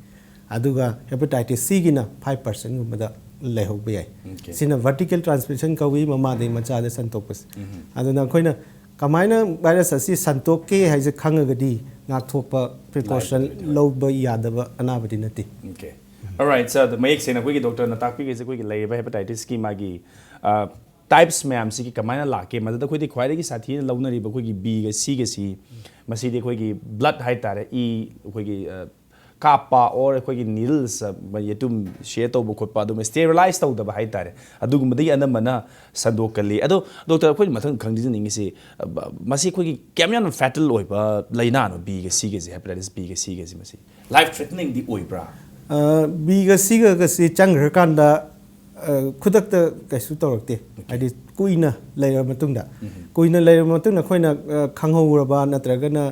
ꯑꯗꯨꯒ hepatitis Cꯒꯤꯅ five percentꯒꯨꯝꯕꯗ ꯂꯩꯍꯧꯕ ꯌꯥꯏ꯫ Okay. ꯁꯤꯅ vertical transmission ꯀꯧꯏ, ꯃꯃꯥꯗꯒꯤ ꯃꯆꯥꯗ ꯁꯟꯇꯣꯛꯄꯁꯦ꯫ ꯑꯗꯨꯅ ꯑꯩꯈꯣꯏꯅ ꯀꯃꯥꯏꯅ ꯚꯥꯏꯔꯁ ꯑꯁꯤ ꯁꯟꯇꯣꯛꯀꯦ ꯍꯥꯏꯁꯦ ꯈꯪꯉꯒꯗꯤ ꯉꯥꯛꯊꯣꯛꯄ precaution ꯂꯥꯏꯕꯗꯤ ꯑꯣꯏ꯫ ꯂꯧꯕ ꯌꯥꯗꯕ ꯑꯅꯥꯕꯗꯤ ꯅꯠꯇꯦ꯫ Okay. Alright, sir, ꯑꯗꯣ ꯃꯌꯦꯛ ꯁꯦꯡꯅ ꯑꯩꯈꯣꯏꯒꯤ doctorꯅ ꯇꯥꯛꯄꯤꯔꯤꯁꯦ ꯑꯩꯈꯣꯏꯒꯤ ꯂꯩꯔꯤꯕ hepatitisꯀꯤ ꯃꯥꯒꯤ, ꯑ, types ꯃꯌꯥꯝꯁꯤꯒꯤ ꯀꯃꯥꯏꯅ ꯂꯥꯛꯀꯦ, ꯃꯗꯨꯗ ꯑꯩꯈꯣꯏꯗꯤ ꯈ꯭ꯋꯥꯏꯗꯒꯤ ꯁꯥꯊꯤꯅ ꯂꯧꯅꯔꯤꯕ ꯑꯩꯈꯣꯏꯒꯤ Bꯒ Cꯒꯁꯤ, ꯃꯁꯤꯗꯤ ꯑꯩꯈꯣꯏꯒꯤ blood ꯍꯥꯏꯇꯥꯔꯦ, ꯏ ꯑꯩꯈꯣꯏꯒꯤ, ꯑ, ꯀꯥꯞꯄ or ꯑꯩꯈꯣꯏꯒꯤ needles, ꯑ, ꯌꯦꯇꯨꯝ share ꯇꯧꯕ ꯈꯣꯠꯄ, ꯑꯗꯨꯝ sterilize ꯇꯧꯗꯕ ꯍꯥꯏꯇꯥꯔꯦ, ꯑꯗꯨꯒꯨꯝꯕꯗꯒꯤ ꯑꯅꯝꯕꯅ ꯁꯟꯗꯣꯛꯀꯜꯂꯤ꯫ ꯑꯗꯣ doctor, ꯑꯩꯈꯣꯏꯅ ꯃꯊꯪ ꯈꯪꯖꯅꯤꯡꯉꯤꯁꯤ, ꯑ, ꯕ-, ꯃꯁꯤ ꯑꯩꯈꯣꯏꯒꯤ ꯀꯌꯥꯝ ꯌꯥꯝꯅ fatal ꯑꯣꯏꯕ ꯂꯥꯏꯅꯥꯅꯣ Bꯒ Cꯒꯁꯦ, hepatitis Bꯒ Cꯒꯁꯦ ꯃꯁꯤ? Life threateningꯗꯤ ꯑꯣꯏꯕ꯭ꯔꯥ? ꯑ, Bꯒ Cꯒꯁꯤ ꯆꯪꯈ꯭ꯔꯀꯥꯟꯗ, ꯑ, ꯈꯨꯗꯛꯇ ꯀꯩꯁꯨ ꯇꯧꯔꯛꯇꯦ꯫ ꯍꯥꯏꯗꯤ ꯀꯨꯏꯅ ꯂꯩꯔꯕ ꯃꯇꯨꯡꯗ, ꯀꯨꯏꯅ ꯂꯩꯔꯕ ꯃꯇꯨꯡꯗ ꯑꯩꯈꯣꯏꯅ, ꯑ, ꯈꯪꯍꯧꯔꯕ ꯅꯠꯇ꯭ꯔꯒꯅ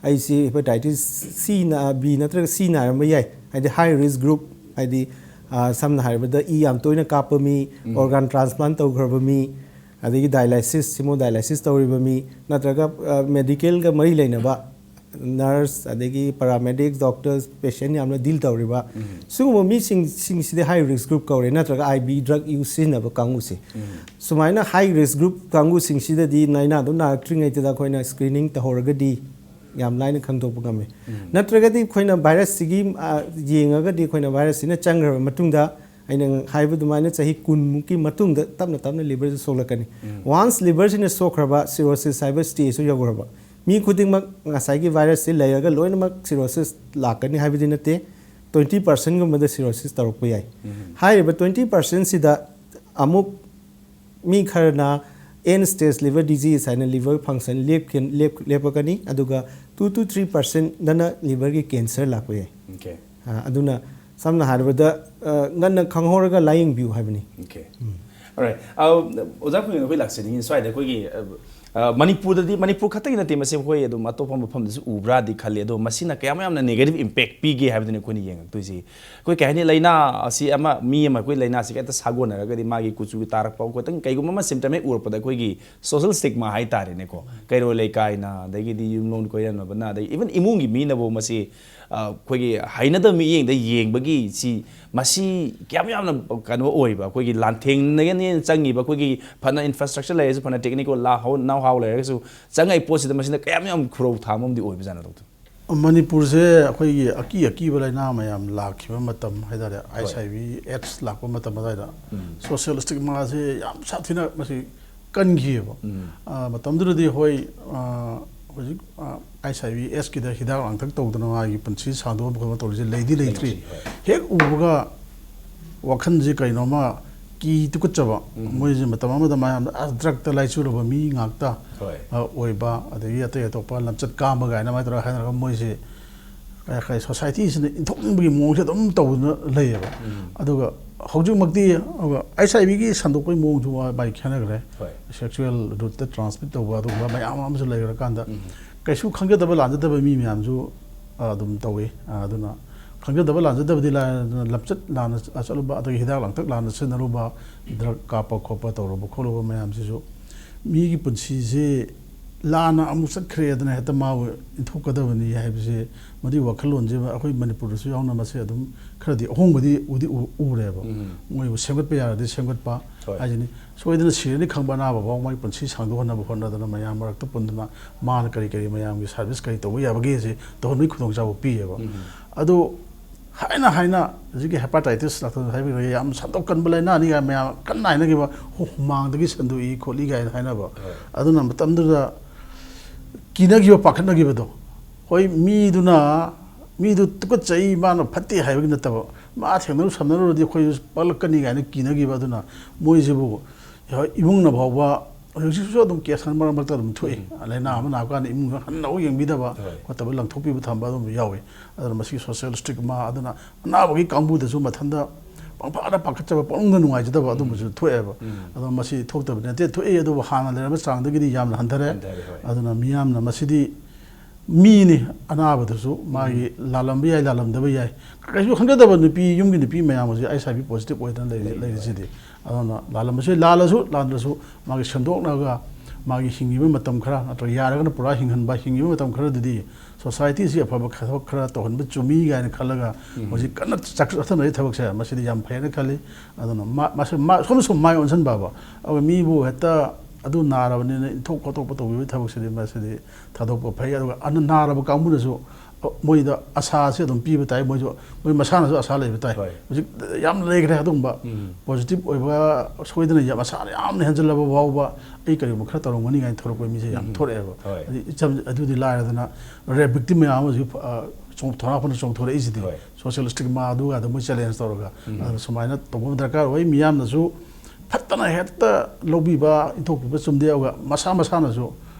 ꯑꯩꯁꯤ hepatitis C ꯅ-, B ꯅꯠꯇ꯭ꯔꯒ C ꯅꯥꯔꯝꯕ ꯌꯥꯏ꯫ ꯍꯥꯏꯗꯤ high risk group, ꯍꯥꯏꯗꯤ, ꯑ, ꯁꯝꯅ ꯍꯥꯏꯔꯕꯗ ꯏ ꯌꯥꯝ ꯇꯣꯏꯅ ꯀꯥꯞꯄ ꯃꯤ, organ transplant ꯇꯧꯈ꯭ꯔꯕ ꯃꯤ, ꯑꯗꯒꯤ dialysis, hemodialysis ꯇꯧꯔꯤꯕ ꯃꯤ, ꯅꯠꯇ꯭ꯔꯒ, ꯑ, medicalꯒ ꯃꯔꯤ ꯂꯩꯅꯕ nurse, ꯑꯗꯒꯤ paramedics, doctors, patient ꯌꯥꯝꯅ deal ꯇꯧꯔꯤꯕ ꯁꯤꯒꯨꯝꯕ ꯃꯤꯁꯤꯡ, ꯁꯤꯡꯁꯤꯗꯤ high risk group ꯀꯧꯔꯦ, ꯅꯠꯇ꯭ꯔꯒ I V drug use ꯁꯤꯖꯤꯟꯅꯕ ꯀꯥꯡꯕꯨꯁꯦ꯫ ꯁꯨꯃꯥꯏꯅ high risk group ꯀꯥꯡꯕꯨꯁꯤꯡꯁꯤꯗꯗꯤ ꯂꯥꯏꯅꯥꯗꯨ ꯅꯥꯔꯛꯇ꯭ꯔꯤꯉꯩꯗꯨꯗ ꯑꯩꯈꯣꯏꯅ screening ꯇꯧꯍꯧꯔꯒꯗꯤ ꯌꯥꯝ ꯂꯥꯏꯅ ꯈꯪꯗꯣꯛꯄ ꯉꯝꯃꯤ꯫ ꯅꯠꯇ꯭ꯔꯒꯗꯤ ꯑꯩꯈꯣꯏꯅ ꯚꯥꯏꯔꯁꯁꯤꯒꯤ, ꯑ, ꯌꯦꯡꯉꯒꯗꯤ ꯑꯩꯈꯣꯏꯅ ꯚꯥꯏꯔꯁꯁꯤꯅ ꯆꯪꯈ꯭ꯔꯕ ꯃꯇꯨꯡꯗ ꯑꯩꯅ ꯍꯥꯏꯕ ꯑꯗꯨꯃꯥꯏꯅ ꯆꯍꯤ ꯀꯨꯟꯃꯨꯛꯀꯤ ꯃꯇꯨꯡꯗ ꯇꯞꯅ ꯇꯞꯅ liverꯁꯦ ꯁꯣꯛꯂꯛꯀꯅꯤ꯫ Once liverꯁꯤꯅ ꯁꯣꯛꯈ꯭ꯔꯕ, cirrhosis ꯍꯥꯏꯕ stageꯁꯨ ꯌꯧꯈ꯭ꯔꯕ꯫ ꯃꯤ ꯈꯨꯗꯤꯡꯃꯛ ꯉꯁꯥꯏꯒꯤ virusꯁꯤ ꯂꯩꯔꯒ ꯂꯣꯏꯅꯃꯛ cirrhosis ꯂꯥꯛꯀꯅꯤ ꯍꯥꯏꯕꯗꯤ ꯅꯠꯇꯦ꯫ Twenty percentꯒꯨꯝꯕꯗ cirrhosis ꯇꯧꯔꯛꯄ ꯌꯥꯏ꯫ ꯍꯥꯏꯔꯤꯕ twenty percentꯁꯤꯗ ꯑꯃꯨꯛ ꯃꯤ ꯈꯔꯅ end stage liver disease ꯍꯥꯏꯅ liver function ꯂꯦꯞꯀ-, ꯂꯦꯞ-, ꯂꯦꯞꯄꯛꯀꯅꯤ, ꯑꯗꯨꯒ two to three percentꯗꯅ liverꯒꯤ cancer ꯂꯥꯛꯄ ꯌꯥꯏ꯫ Okay. ꯑ, ꯑꯗꯨꯅ ꯁꯝꯅ ꯍꯥꯏꯔꯕꯗ, ꯑ, ꯉꯟꯅ ꯈꯪꯍꯧꯔꯒ ꯂꯥꯌꯦꯡꯕꯤꯌꯨ ꯍꯥꯏꯕꯅꯤ꯫ Okay. Alright. ꯑ, ꯑꯣꯖꯥ ꯈꯨꯗꯤꯡ ꯑꯩꯈꯣꯏ ꯂꯥꯛꯆꯅꯤꯡꯉꯤ ꯁ꯭ꯋꯥꯏꯗ ꯑꯩꯈꯣꯏꯒꯤ, ꯑ, ꯑ, ꯃꯅꯤꯄꯨꯔꯗꯗꯤ, ꯃꯅꯤꯄꯨꯔ ꯈꯛꯇꯒꯤ ꯅꯠꯇꯦ, ꯃꯁꯤ ꯑꯩꯈꯣꯏ ꯑꯗꯨꯝ ꯑꯇꯣꯞꯄ ꯃꯐꯝꯗꯁꯨ ꯎꯕ꯭ꯔꯥꯗꯤ ꯈꯜꯂꯤ꯫ ꯑꯗꯣ ꯃꯁꯤꯅ ꯀꯌꯥꯝ ꯌꯥꯝꯅ negative impact ꯄꯤꯒꯦ ꯍꯥꯏꯕꯗꯨꯅꯤ ꯑꯩꯈꯣꯏꯅ ꯌꯦꯡꯉꯛꯇꯣꯏꯁꯤ꯫ ꯑꯩꯈꯣꯏ ꯀꯩ ꯍꯥꯏꯅꯤ, ꯂꯥꯏꯅꯥ ꯑꯁꯤ ꯑꯃ, ꯃꯤ ꯑꯃ ꯑꯩꯈꯣꯏ ꯂꯥꯏꯅꯥꯁꯤꯒ ꯍꯦꯛꯇ ꯁꯥꯒꯣꯟꯅꯔꯒꯗꯤ ꯃꯥꯒꯤ ꯀꯨꯆꯨ ꯇꯥꯔꯛꯄ ꯈꯣꯠꯇꯪ ꯀꯩꯒꯨꯝꯕ ꯑꯃ symptom ꯍꯦꯛ ꯎꯔꯛꯄꯗ ꯑꯩꯈꯣꯏꯒꯤ social stigma ꯍꯥꯏꯇꯥꯔꯦꯅꯦꯀꯣ, ꯀꯩꯔꯣꯏ ꯂꯩꯀꯥꯏꯅ, ꯑꯗꯒꯤꯗꯤ ꯌꯨꯝꯂꯣꯟ ꯀꯣꯏꯔꯝꯅꯕꯅ, ꯑꯗꯒꯤ even ꯏꯃꯨꯡꯒꯤ ꯃꯤꯅꯕꯨ ꯃꯁꯤ, ꯑ, ꯑꯩꯈꯣꯏꯒꯤ ꯍꯩꯅꯗꯕ ꯃꯤꯠꯌꯦꯡꯗ ꯌꯦꯡꯕꯒꯤ ꯁꯤ, ꯃꯁꯤ ꯀꯌꯥꯝ ꯌꯥꯝꯅ ꯀꯩꯅꯣ ꯑꯣꯏꯕ, ꯑꯩꯈꯣꯏꯒꯤ ꯂꯥꯟꯊꯦꯡꯅꯒꯅꯦꯅ ꯆꯪꯉꯤꯕ, ꯑꯩꯈꯣꯏꯒꯤ ꯐꯅ infrastructure ꯂꯩꯔꯁꯨ, ꯐꯅ technical ꯂꯥ-, ꯍꯧ-, know-how ꯂꯩꯔꯒꯁꯨ, ꯆꯪꯉꯛꯏ ꯄꯣꯠꯁꯤꯗ ꯃꯁꯤꯅ ꯀꯌꯥꯝ ꯌꯥꯝ ꯈꯨꯔꯧ ꯊꯥꯡꯕ ꯑꯃꯗꯤ ꯑꯣꯏꯕꯖꯥꯠꯅꯣ, doctor? ꯃꯅꯤꯄꯨꯔꯁꯦ ꯑꯩꯈꯣꯏꯒꯤ ꯑꯀꯤ ꯑꯀꯤꯕ ꯂꯥꯏꯅꯥ ꯃꯌꯥꯝ ꯂꯥꯛꯈꯤꯕ ꯃꯇꯝ ꯍꯥꯏꯇꯥꯔꯦ, HIV, AIDS ꯂꯥꯛꯄ ꯃꯇꯝ ꯑꯗꯨꯋꯥꯏꯗ social stigmaꯁꯦ ꯌꯥꯝ ꯁꯥꯊꯤꯅ ꯃꯁꯤ ꯀꯟꯈꯤꯑꯕ꯫ ꯑ, ꯃꯇꯝꯗꯨꯗꯗꯤ ꯍꯣꯏ, ꯑ, ꯍꯧꯖꯤꯛ, ꯑ, HIV, AIDSꯀꯤꯗ ꯍꯤꯗꯥꯛ ꯂꯥꯡꯊꯛ ꯇꯧꯗꯅ ꯃꯥꯒꯤ ꯄꯨꯟꯁꯤ ꯁꯥꯡꯗꯣꯛꯍꯟꯕ ꯈꯣꯠꯄ ꯇꯧꯔꯤꯁꯦ ꯂꯩꯗꯤ ꯂꯩꯇ꯭ꯔꯤ꯫ ꯂꯩꯇ꯭ꯔꯤ, ꯍꯣꯏ꯫ ꯍꯦꯛ ꯎꯕꯒ ꯋꯥꯈꯜꯁꯦ ꯀꯩꯅꯣꯝꯃ ꯀꯤ ꯇꯨꯀꯠꯆꯕ, ꯃꯣꯏꯁꯦ ꯃꯇꯝ ꯑꯃꯗ ꯃꯌꯥꯝꯗ ꯑꯁ drugꯇ ꯂꯥꯏꯆꯨꯔꯕ ꯃꯤ ꯉꯥꯛꯇ, ꯍꯣꯏ꯫ ꯑ, ꯑꯣꯏꯕ, ꯑꯗꯒꯤ ꯑꯇꯩ ꯑꯇꯣꯞꯄ ꯂꯝꯆꯠ ꯀꯥꯝꯕ ꯀꯥꯏꯅ ꯑꯗꯨꯃꯥꯏꯅ ꯇꯧꯔꯒ ꯍꯥꯏꯅꯔꯒ ꯃꯣꯏꯁꯦ ꯀꯩ ꯍꯥꯏ-, societyꯁꯤꯅ ꯏꯟꯊꯣꯛꯅꯤꯡꯕꯒꯤ ꯃꯑꯣꯡꯁꯦ ꯑꯗꯨꯝ ꯇꯧꯗꯨꯅ ꯂꯩꯌꯦꯕ꯫ ꯑꯗꯨꯒ ꯍꯧꯖꯤꯛꯃꯛꯇꯤ ꯑꯗꯨꯒ HIVꯒꯤ ꯁꯟꯗꯣꯛꯄꯒꯤ ꯃꯑꯣꯡꯁꯨ ꯃꯥ-, ꯃꯥꯏ ꯈꯦꯠꯅꯈ꯭ꯔꯦ꯫ ꯍꯣꯏ꯫ Sexual routeꯇ transmit ꯇꯧꯕ ꯑꯗꯨꯒꯨꯝꯕ ꯃꯌꯥꯝ ꯑꯃꯁꯨ ꯂꯩꯈ꯭ꯔꯀꯥꯟꯗ ꯀꯩꯁꯨ ꯈꯪꯖꯗꯕ ꯂꯥꯟꯖꯗꯕ ꯃꯤ ꯃꯌꯥꯝꯁꯨ, ꯑ, ꯑꯗꯨꯝ ꯇꯧꯏ꯫ ꯑ, ꯑꯗꯨꯅ ꯈꯪꯖꯗꯕ ꯂꯥꯟꯖꯗꯕꯗꯤ ꯂꯥꯏꯔꯗꯅ ꯂꯝꯆꯠ ꯂꯥꯟꯅ ꯆꯠꯂꯨꯕ, ꯑꯗꯒꯤ ꯍꯤꯗꯥꯛ ꯂꯥꯡꯊꯛ ꯂꯥꯟꯅ ꯁꯤꯖꯤꯟꯅꯔꯨꯕ, drug ꯀꯥꯞꯄ ꯈꯣꯠꯄ ꯇꯧꯔꯨꯕ ꯈꯣꯠꯂꯨꯕ ꯃꯌꯥꯝꯁꯤꯁꯨ ꯃꯤꯒꯤ ꯄꯨꯟꯁꯤꯁꯦ ꯂꯥꯟꯅ ꯑꯃꯨꯛ ꯆꯠꯈ꯭ꯔꯦꯗꯅ ꯍꯦꯛꯇ ꯃꯥꯕꯨ ꯏꯟꯊꯣꯛꯀꯗꯕꯅꯤ ꯍꯥꯏꯕꯁꯦ, ꯃꯗꯨꯒꯤ ꯋꯥꯈꯜꯂꯣꯟꯁꯦ ꯑꯩꯈꯣꯏ ꯃꯅꯤꯄꯨꯔꯗꯁꯨ ꯌꯥꯎꯅ ꯃꯁꯤ ꯑꯗꯨꯝ ꯈꯔꯗꯤ ꯑꯍꯣꯡꯕꯗꯤ ꯎꯗꯤ ꯎ-, ꯎꯔꯦꯕ꯫ ꯃꯣꯏꯕꯨ ꯁꯦꯝꯒꯠꯄ ꯌꯥꯔꯗꯤ ꯁꯦꯝꯒꯠꯄ ꯍꯣꯏ꯫ ꯍꯥꯏꯁꯤꯅꯤ꯫ ꯁꯣꯏꯗꯅ ꯁꯤꯔꯅꯤ ꯈꯪꯕ ꯑꯅꯥꯕ ꯐꯥꯎ ꯃꯥꯒꯤ ꯄꯨꯟꯁꯤ ꯁꯥꯡꯗꯣꯛꯍꯟꯅꯕ ꯍꯣꯠꯅꯗꯅ ꯃꯌꯥꯝ ꯃꯔꯛꯇ ꯄꯨꯟꯗꯅ ꯃꯥꯅ ꯀꯔꯤ ꯀꯔꯤ ꯃꯌꯥꯝꯒꯤ service ꯀꯔꯤ ꯇꯧꯕ ꯌꯥꯕꯒꯦꯁꯦ ꯇꯧꯍꯟꯕꯒꯤ ꯈꯨꯗꯣꯡꯆꯥꯕ ꯄꯤꯌꯦꯕ꯫ ꯑꯗꯣ ꯍꯥꯏꯅ ꯍꯥꯏꯅ ꯍꯧꯖꯤꯛꯀꯤ ꯍꯦꯄꯥꯇꯥꯏꯇꯤꯁ ꯗꯥꯛꯇꯔꯅ ꯍꯥꯏꯕꯤꯔꯦ, ꯌꯥꯝ ꯁꯟꯗꯣꯛ ꯀꯟꯕ ꯂꯥꯏꯅꯥꯅꯤ ꯀꯥꯏꯅ ꯃꯌꯥꯝ ꯀꯟꯅ ꯍꯥꯏꯅꯈꯤꯕ, ꯍꯨ- ꯍꯨꯃꯥꯡꯗꯒꯤ ꯁꯟꯗꯣꯛꯏ ꯈꯣꯠꯂꯤ ꯀꯥꯏꯅ ꯍꯥꯏꯅꯕ꯫ ꯑꯗꯨꯅ ꯃꯇꯝꯗꯨꯗ ꯀꯤꯅꯈꯤꯕ, ꯄꯥꯈꯠꯅꯈꯤꯕꯗꯣ, ꯍꯣꯏ, ꯃꯤꯗꯨꯅ, ꯃꯤꯗꯨ ꯇꯨꯀꯠꯆꯩ, ꯃꯥꯅ ꯐꯠꯇꯦ ꯍꯥꯏꯕꯒꯤ ꯅꯠꯇꯕ, ꯃꯥ ꯊꯦꯡꯅꯔꯨ ꯁꯝꯅꯔꯨꯔꯗꯤ ꯑꯩꯈꯣꯏꯁꯨ ꯄꯛꯂꯛꯀꯅꯤ ꯀꯥꯏꯅ ꯀꯤꯅꯈꯤꯕ꯫ ꯑꯗꯨꯅ ꯃꯣꯏꯁꯤꯕꯨ ꯍꯣꯏ, ꯏꯃꯨꯡꯅ ꯐꯥꯎꯕ ꯍꯧꯖꯤꯛꯁꯨ ꯑꯗꯨꯝ ꯀꯦꯁ ꯃꯔꯛ ꯃꯔꯛꯇ ꯑꯗꯨꯝ ꯊꯣꯛꯏ꯫ ꯂꯥꯏꯅꯥ ꯑꯃ ꯅꯥꯕ ꯀꯥꯟꯗ ꯏꯃꯨꯡꯗ ꯍꯟꯅ ꯑꯃꯨꯛ ꯌꯦꯡꯕꯤꯗꯕ ꯈꯣꯠꯇꯕ, ꯂꯪꯊꯣꯛꯄꯤꯕ ꯊꯝꯕ ꯑꯗꯨꯝ ꯌꯥꯎꯏ꯫ ꯑꯗꯨꯅ ꯃꯁꯤꯒꯤ ꯁꯣꯁꯤꯌꯦꯜ ꯁ꯭ꯇꯤꯒꯃꯥ, ꯑꯗꯨꯅ ꯑꯅꯥꯕꯒꯤ ꯀꯥꯡꯕꯨꯗꯁꯨ ꯃꯊꯟꯇ ꯄꯪꯐꯥꯗ ꯄꯥꯈꯠꯆꯕ, ꯄꯪꯅꯨꯡꯗ ꯅꯨꯡꯉꯥꯏꯖꯗꯕ ꯑꯗꯨꯝꯕꯁꯨ ꯊꯣꯛꯑꯦꯕ꯫ ꯑꯗꯣ ꯃꯁꯤ ꯊꯣꯛꯇꯕꯗꯤ ꯅꯠꯇꯦ, ꯊꯣꯛꯏ, ꯑꯗꯨꯕꯨ ꯍꯥꯟꯅ ꯂꯩꯔꯝꯕ ꯆꯥꯡꯗꯒꯤꯗꯤ ꯌꯥꯝꯅ ꯍꯟꯊꯔꯦ꯫ ꯍꯟꯊꯔꯦ, ꯍꯣꯏ꯫ ꯑꯗꯨꯅ ꯃꯤꯌꯥꯝꯅ ꯃꯁꯤꯗꯤ ꯃꯤꯅꯤ, ꯑꯅꯥꯕꯗꯨꯁꯨ ꯃꯥꯒꯤ ꯂꯥꯜꯂꯝꯕ ꯌꯥꯏ, ꯂꯥꯜꯂꯝꯗꯕ ꯌꯥꯏ꯫ ꯀꯩꯁꯨ ꯈꯪꯖꯗꯕ ꯅꯨꯄꯤ, ꯌꯨꯝꯒꯤ ꯅꯨꯄꯤ ꯃꯌꯥꯝ ꯑꯁꯤ ꯑꯩꯆ ꯑꯥꯏ ꯚꯤ ꯄꯣꯖꯤꯇꯤꯚ ꯑꯣꯏꯗꯅ ꯂꯩꯔꯤ-, ꯂꯩꯔꯤꯁꯤꯗꯤ꯫ ꯑꯗꯨꯅ ꯂꯥꯜꯂꯝꯕꯁꯨ ꯌꯥꯏ, ꯂꯥꯜꯂꯁꯨ ꯂꯥꯟꯗ꯭ꯔꯁꯨ ꯃꯥꯒꯤ ꯁꯦꯝꯗꯣꯛꯅꯔꯒ ꯃꯥꯒꯤ ꯍꯤꯡꯉꯤꯕ ꯃꯇꯝ ꯈꯔ, ꯅꯠꯇ꯭ꯔꯒ ꯌꯥꯔꯒꯅ ꯄꯨꯔꯥ ꯍꯤꯡꯍꯟꯕ, ꯍꯤꯡꯉꯤꯕ ꯃꯇꯝ ꯈꯔꯗꯨꯗꯤ ꯁꯣꯁꯥꯏꯇꯤꯁꯤ ꯑꯐꯕ ꯊꯕꯛ ꯈꯔ ꯇꯧꯍꯟꯕ ꯆꯨꯝꯃꯤ ꯀꯥꯏꯅ ꯈꯜꯂꯒ ꯍꯧꯖꯤꯛ ꯀꯟꯅ ꯆꯥꯛ-, ꯆꯠꯊꯅꯔꯤ ꯊꯕꯛꯁꯦ, ꯃꯁꯤꯗꯤ ꯌꯥꯝ ꯐꯩꯅ ꯈꯜꯂꯤ꯫ ꯑꯗꯨꯅ ꯃꯥ-, ꯃꯥꯁꯦ ꯃꯥ-, ꯁꯨꯝ ꯁꯨꯝ ꯃꯥꯏ ꯑꯣꯟꯁꯤꯟꯕ ꯍꯥꯏꯕ, ꯑꯗꯨꯒ ꯃꯤꯕꯨ ꯍꯦꯛꯇ ꯑꯗꯨ ꯅꯥꯔꯕꯅꯤꯅ ꯏꯟꯊꯣꯛ ꯈꯣꯠꯇꯣꯛꯄ ꯇꯧꯕꯤꯕꯒꯤ ꯊꯕꯛꯁꯤꯗꯤ ꯃꯁꯤꯗꯤ ꯊꯥꯗꯣꯛꯄ ꯐꯩ꯫ ꯑꯗꯨꯒ ꯑꯅ-, ꯅꯥꯔꯕ ꯀꯥꯡꯕꯨꯅꯁꯨ ꯃꯣꯏꯗ ꯑꯁꯥꯁꯦ ꯑꯗꯨꯝ ꯄꯤꯕ ꯇꯥꯏ, ꯃꯣꯏꯁꯨ, ꯃꯣꯏ ꯃꯁꯥꯅꯁꯨ ꯑꯁꯥ ꯂꯩꯕ ꯇꯥꯏ꯫ ꯍꯣꯏ꯫ ꯍꯧꯖꯤꯛ ꯌꯥꯝ ꯂꯩꯈ꯭ꯔꯦ ꯑꯗꯨꯒꯨꯝꯕ ꯎꯝ꯫ ꯄꯣꯖꯤꯇꯤꯚ ꯑꯣꯏꯕ, ꯁꯣꯏꯗꯅ ꯌꯥꯝ ꯑꯁꯥ ꯌꯥꯝꯅ ꯍꯦꯟꯖꯜꯂꯕ ꯐꯥꯎꯕ ꯑꯩ ꯀꯔꯤꯒꯨꯝꯕ ꯈꯔ ꯇꯧꯔꯝꯒꯅꯤ ꯀꯥꯏꯅ ꯊꯣꯛꯂꯛꯄ ꯃꯤꯁꯦ ꯌꯥꯝ ꯎꯝ꯫ ꯊꯣꯛꯂꯛꯑꯦꯕ꯫ ꯍꯣꯏ꯫ ꯑꯗꯨ ꯏꯆꯝ-, ꯑꯗꯨꯗꯤ ꯂꯥꯏꯔꯗꯅ ꯔꯦꯞ ꯚꯤꯛꯇꯤꯝ ꯃꯌꯥꯝ ꯑꯃꯁꯨ, ꯑ, ꯆꯣꯡ-, ꯊꯣꯔꯛꯄꯅ ꯆꯣꯡꯊꯣꯔꯛꯏꯁꯤꯗꯤ꯫ ꯍꯣꯏ꯫ ꯁꯣꯁꯤꯌꯦꯜ ꯁ꯭ꯇꯤꯒꯃꯥ ꯑꯗꯨꯒꯗ ꯃꯣꯏ ꯆꯦꯂꯦꯟꯖ ꯇꯧꯔꯒ꯫ ꯎꯝ꯫ ꯑꯗꯨꯅ ꯁꯨꯃꯥꯏꯅ ꯇꯧꯕ ꯑꯃ ꯗꯔꯀꯥꯔ ꯑꯣꯏ꯫ ꯃꯤꯌꯥꯝꯅꯁꯨ ꯐꯠꯇꯅ ꯍꯦꯛꯇ ꯂꯧꯕꯤꯕ, ꯏꯟꯊꯣꯛꯄꯤꯕ ꯆꯨꯝꯗꯦ꯫ ꯑꯗꯨꯒ ꯃꯁꯥ ꯃꯁꯥꯅꯁꯨ